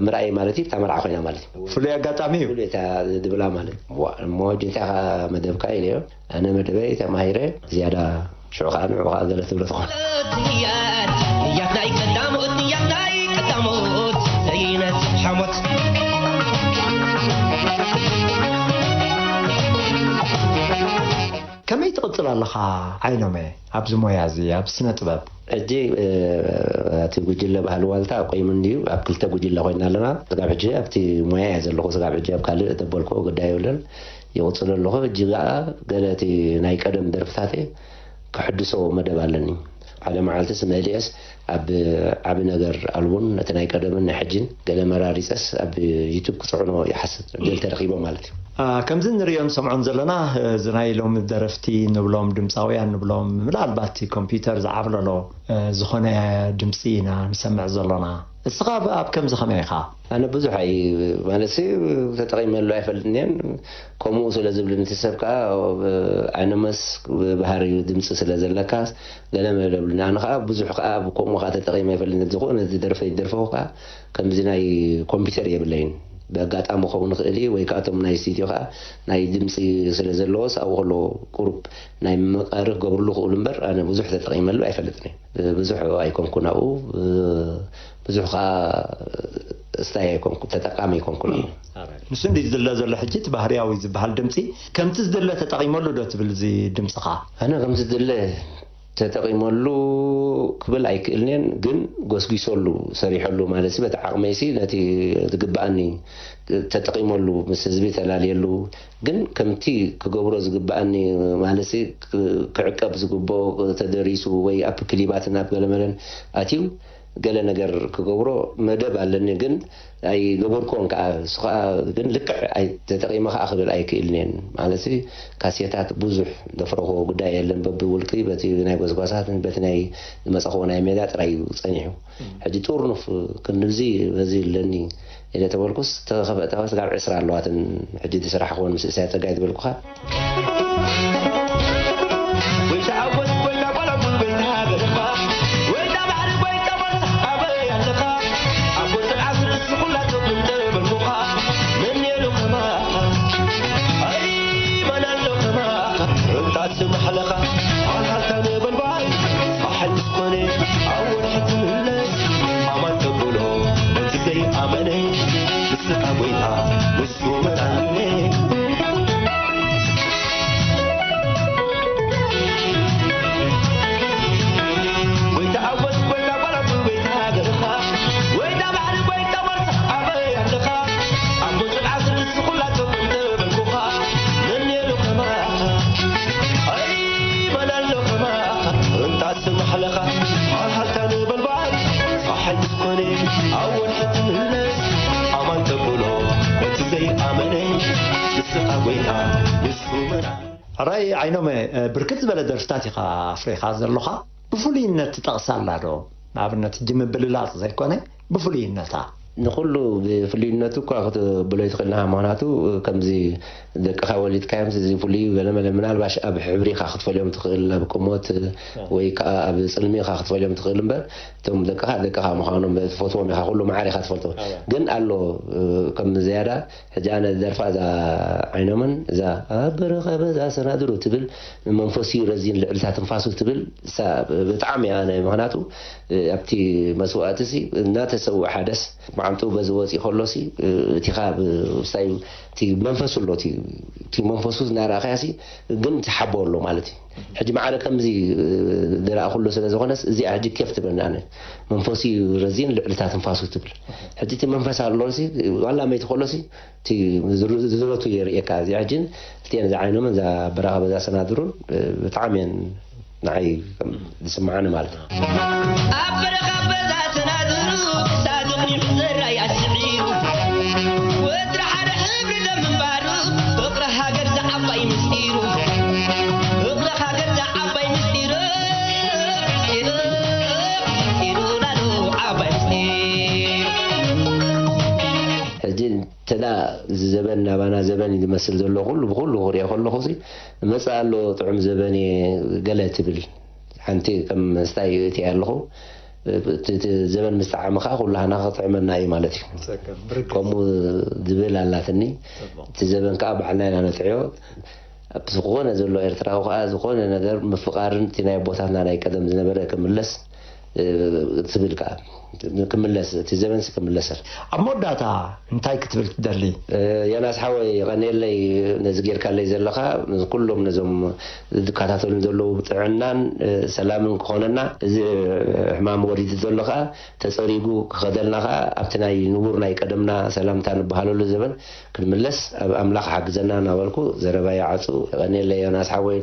ምርኣይ ማለት እዩ፣ እታ መርዓ ኮይና ማለት እዩ። ፍሉይ ኣጋጣሚ እዩ። ፍሉይ እታ ድብላ ማለት። ዋ፣ እሞ ሕጂ እንታይ ኢኻ መደብካ ኢለዮ። ኣነ መደበይ ተማሂረ ዝያዳ ሽዑ ኸዓ ንዑ ኸዓ ገለ ትብሎ ትኾን። ንያት፣ ንያት ናይ ቀዳሞት፣ ንያት ናይ ቀዳሞት፣ ዘይነጽብ ሓሞት። ከመይ ትቕጽል ኣለኻ ዓይኖመ ኣብዚ ሞያ እዚ፣ ኣብ ስነ ጥበብ? ሕጂ፣ እ፣ ኣቶ እቲ ጉጅለ ባህሊ ዋልታ ቆይሙ እንድዩ፣ ኣብ ክልተ ጉጅለ ኮይና ኣለና። ስጋብ ሕጂ ኣብቲ ሞያ እየ ዘለኹ። ስጋብ ሕጂ ኣብ ካልእ ዘበልክዎ ጉዳይ የብለን። ይቕጽሎ ኣለኹ። ሕጂ ከኣ ገለ እቲ ናይ ቀደም ደርፍታተይ ክሕድሶ መደብ ኣለኒ። ሓደ መዓልትስ መሊኤስ ኣብ ዓቢ ነገር ኣልቡን ነቲ ናይ ቀደምን ናይ ሕጂን ገለ መራሪጸስ ኣብ ዩቱብ ክጽዕኖ ይሓስብ፣ ዕድል ተረኺቦ ማለት እዩ። ከምዚ ንሪኦን ሰምዖን ዘለና፣ እዚ ናይ ሎሚ ደረፍቲ ንብሎም፣ ድምፃውያን ንብሎም፣ ምናልባት ኮምፒውተር ዝዓብለሎ ዝኾነ ድምፂ ኢና ንሰምዕ ዘሎና። እስኻ ኣብ ከምዚ ከመይ ኢኻ? ኣነ ብዙሕ ኣይ ማለትሲ ተጠቒመሉ ኣይፈልጥን እየን። ከምኡ ስለ ዝብልኒ እቲ ሰብ ከኣ ኣይነመስ ብባህሪ ድምፂ ስለ ዘለካ ገለ መለ ብሉኒ። ኣነ ከኣ ብዙሕ ከኣ ከምኡ ከኣ ተጠቒመ ኣይፈልጥን። ዝኾነ ዝደርፈ ይደርፈኹ ከኣ ከምዚ ናይ ኮምፒውተር የብለይን። ብኣጋጣሚ ክኸውን ይኽእል እዩ፣ ወይ ከኣ እቶም ናይ ስቱድዮ ከኣ ናይ ድምፂ ስለ ዘለዎስ ኣብኡ ከሎ ቁሩብ ናይ ምምቃር ክገብርሉ ክእሉ እምበር ኣነ ብዙሕ ተጠቒመሉ ኣይፈልጥን እየ። ብዙሕ ኣይኮንኩን ኣብኡ፣ ብዙሕ ከኣ እስታይ ኣይኮንኩ፣ ተጠቃሚ ኣይኮንኩን እየ። ንሱ እንዲ ዝድለ ዘሎ ሕጂ እቲ ባህርያዊ ዝበሃል ድምፂ ከምቲ ዝድለ ተጠቒመሉ ዶ ትብል እዚ ድምፅኻ? ኣነ ከም ዝድለ ተጠቒመሉ ክብል ኣይክእልን እየን፣ ግን ጎስጒሰሉ፣ ሰሪሐሉ ማለት በቲ ዓቕመይሲ ነቲ ዝግብኣኒ ተጠቒመሉ፣ ምስ ህዝቢ ተላልየሉ፣ ግን ከምቲ ክገብሮ ዝግብኣኒ ማለትሲ ክ-፣ ክዕቀብ ዝግብኦ ተደሪሱ ወይ ኣብ ክሊባትን ኣብ ገለመለን ኣትዩ ገለ ነገር ክገብሮ መደብ ኣለኒ፣ ግን ኣይገበርኩዎን ከኣ። እሱ ከኣ ግን ልክዕ ኣይ-፣ ተጠቒመ ከኣ ክብል ኣይክእልን እየን። ማለትሲ ካሴታት ብዙሕ ዘፍረኽዎ ጉዳይ የለን። በብውልቂ በቲ ናይ ጎስጓሳትን በቲ ናይ ዝመጻኽዎ ናይ ሜዳ ጥራይ እዩ ጸኒሑ። ሕጂ ጥርኑፍ ክንድዚ በዚ ኣለኒ ኢለ ተበልኩስ፣ ተኸፈ-፣ ተኸፈ-፣ ስጋብ ዕስራ ኣለዋትን ሕጂ እቲ ስራሕ ክኾን ምስ እሳይ ጸጋይ ዝበልኩኻ። ጎይታ ዓወት፣ ጎይታ ጓል ዓወት፣ ጎይታ ሃገርኻ፣ ጎይታ ባሕሪ፣ ጎይታ ባርሳ ኣበይ ኣለኻ? ኣቦ ስርዓት ርእሲ ኩላቶም እንተበልኩኻ፣ መን ነይሩ ከማኻ? ኣይ፣ መን ኣሎ ከማኻ? ርምጣት ዝመሓለኻ፣ ሃልሃልታ ነበልባል፣ ጻሕል ምስ ኮነ፣ ኣብ ወርሒ ትምለስ። ኣማን ተብሎ፣ በቲ ዘይኣመነ፣ ንስኻ ጎይታ፣ ንሱ መድሓኒ። ጎይታ ሓጎስ፣ ጎይታ ጓል ዓወት፣ ጎይታ ሃገርኻ፣ ጎይታ ባሕሪ፣ ጎይታ ዋልታ፣ ኣበይ ኣለኻ? ኣቦ ጽንዓት፣ ርእሲ ኩላቶም እንተበልኩኻ፣ መን ነይሩ ከማኻ? ኣይ፣ መን ኣሎ ከማኻ? ርምጣት ዝመሓለኻ፣ ሃልሃልታ ነበልባል፣ ጻሕል ምስ ኮነ፣ ኣብ ወርሒ ትምለስ። ኣማን ተብሎ፣ በቲ ዘይኣመነ፣ ንስኻ ጎይታ፣ ንሱ መድሓኒ። ሕራይ ዓይኖመ፣ ብርክት ዝበለ ደርፍታት ኢኻ ኣፍሪኻ ዘሎኻ። ብፍሉይነት ትጠቕሳ ኣላ ዶ? ንኣብነት፣ ሕጂ ምብልላጽ ዘይኮነ፣ ብፍሉይነታ። ንኹሉ ብፍሉይነቱ እኳ ክትብሎ ይትኽእል ኢኻ። ምኽንያቱ፣ ከምዚ ደቅኻ ወሊድካዮምስ፣ እዚ ፍሉይ እዩ፣ ገለ መለ፣ ምናልባሽ ኣብ ሕብሪ ኢኻ ክትፈልዮም ትኽእል፣ ኣብ ቁመት ወይ ከኣ ኣብ ጽልሚ ኢኻ ክትፈልዮም ትኽእል እምበር፣ እቶም ደቅኻ፣ ደቅኻ ምዃኖም ትፈትዎም ኢኻ፣ ኩሉ መዓር ኢኻ ትፈልጦ። ኣዋ። ግን ኣሎ፣ ከም ዝያዳ ሕጂ ኣነ ዝደርፋ እዛ ዓይኖምን እዛ ኣብ በረኻ በዛ ሰናድሩ ትብል፣ መንፈሱ ረዚን ልዕልታ ትንፋሱ ትብል፣ እሳ ብጣዕሚ እያ ናይ ምኽንያቱ ኣብቲ መስዋእቲ ሲ እናተሰውአ ሓደስ መዓንጥኡ በዚ ወፂ ከሎ ሲ እቲ ኻብ ስታይ እቲ መንፈሱ ኣሎ፣ እቲ እቲ መንፈሱ እናረኣኻያ ሲ ግን ትሓቦ ኣሎ ማለት እዩ። ሕጂ ማዕረ ከምዚ ዝረኣኹሉ ስለ ዝኾነስ እዚኣ ሕጂ ኬፍ ትብለኒ ኣነ። መንፈሱ ረዚን ልዕልታ ትንፋሱ ትብል። ሕጂ እቲ መንፈስ ኣሎ ሲ ዋላ መይቲ ከሎ ሲ እቲ ዝረቱ የርእየካ። እዚኣ ሕጂ ክልቲኤን እዛ ዓይኖምን እዛ በረኻ በዛ ሰናድሩን ብጣዕሚ እየን ንዓይ ከም ዝስምዓኒ ማለት እዩ። ኣብ በረኻ በዛ ሰናድሩ ሳዱቕ ኒሑ ዘራይ ኣስዒሩ ወትሪ ሓደ ሕብሪ ደም ምንባሩ ፍቕሪ ሃገር ዝዓባይ ምስጢሩ ፍቕሪ ሃገር ዝዓባይ ምስጢሩ ምስጢሩ ምስጢሩ ናሉ ዓባይ ምስጢሩ። ሕጂ እንተ ደኣ እዚ ዘበን ናባና ዘበን እዩ ዝመስል ዘሎ፣ ኩሉ ብኩሉ ክሪኦ ከለኹ ሲ፣ መጽእ ኣሎ ጥዑም ዘበን እየ ገለ ትብል ሓንቲ ከም መስታይ እእትያ ኣለኹ። እቲ፣ እቲ ዘበን ምስ ጠዓመ ከኣ ኩላህና ክጥዕመና እዩ ማለት እዩ። ትክክል። ብርግጽ። ከምኡ ዝብል ኣላትኒ። ጽቡቕ። እቲ ዘበን ከኣ ባዕልና ኢና ነጥዕዮ። ኣብ ዝኾነ ዘሎ ኤርትራዊ ከኣ ዝኾነ ነገር ምፍቓርን እቲ ናይ ኣቦታትና ናይ ቀደም ዝነበረ ክምለስ ትብል ከኣ ክምለስ፣ እቲ ዘበንሲ ክምለሰል። ኣብ መወዳእታ እንታይ ክትብል ትደሊ? ዮናስ ሓወይ፣ የቐንየለይ ነዚ ጌርካለይ ዘለኻ። ኩሎም ነዞም ዝከታተሉን ዘለዉ ጥዕናን ሰላምን ክኾነና፣ እዚ ሕማም ወሪዱ ዘሎ ከኣ ተጸሪጉ ክኸደልና ከኣ ኣብቲ ናይ ንቡር ናይ ቀደምና ሰላምታ ንበሃለሉ ዘበን ክንምለስ ኣብ ኣምላኽ ሓግዘና እናበልኩ ዘረባይ ይዓጹ። የቐንየለይ ዮናስ ሓወይ።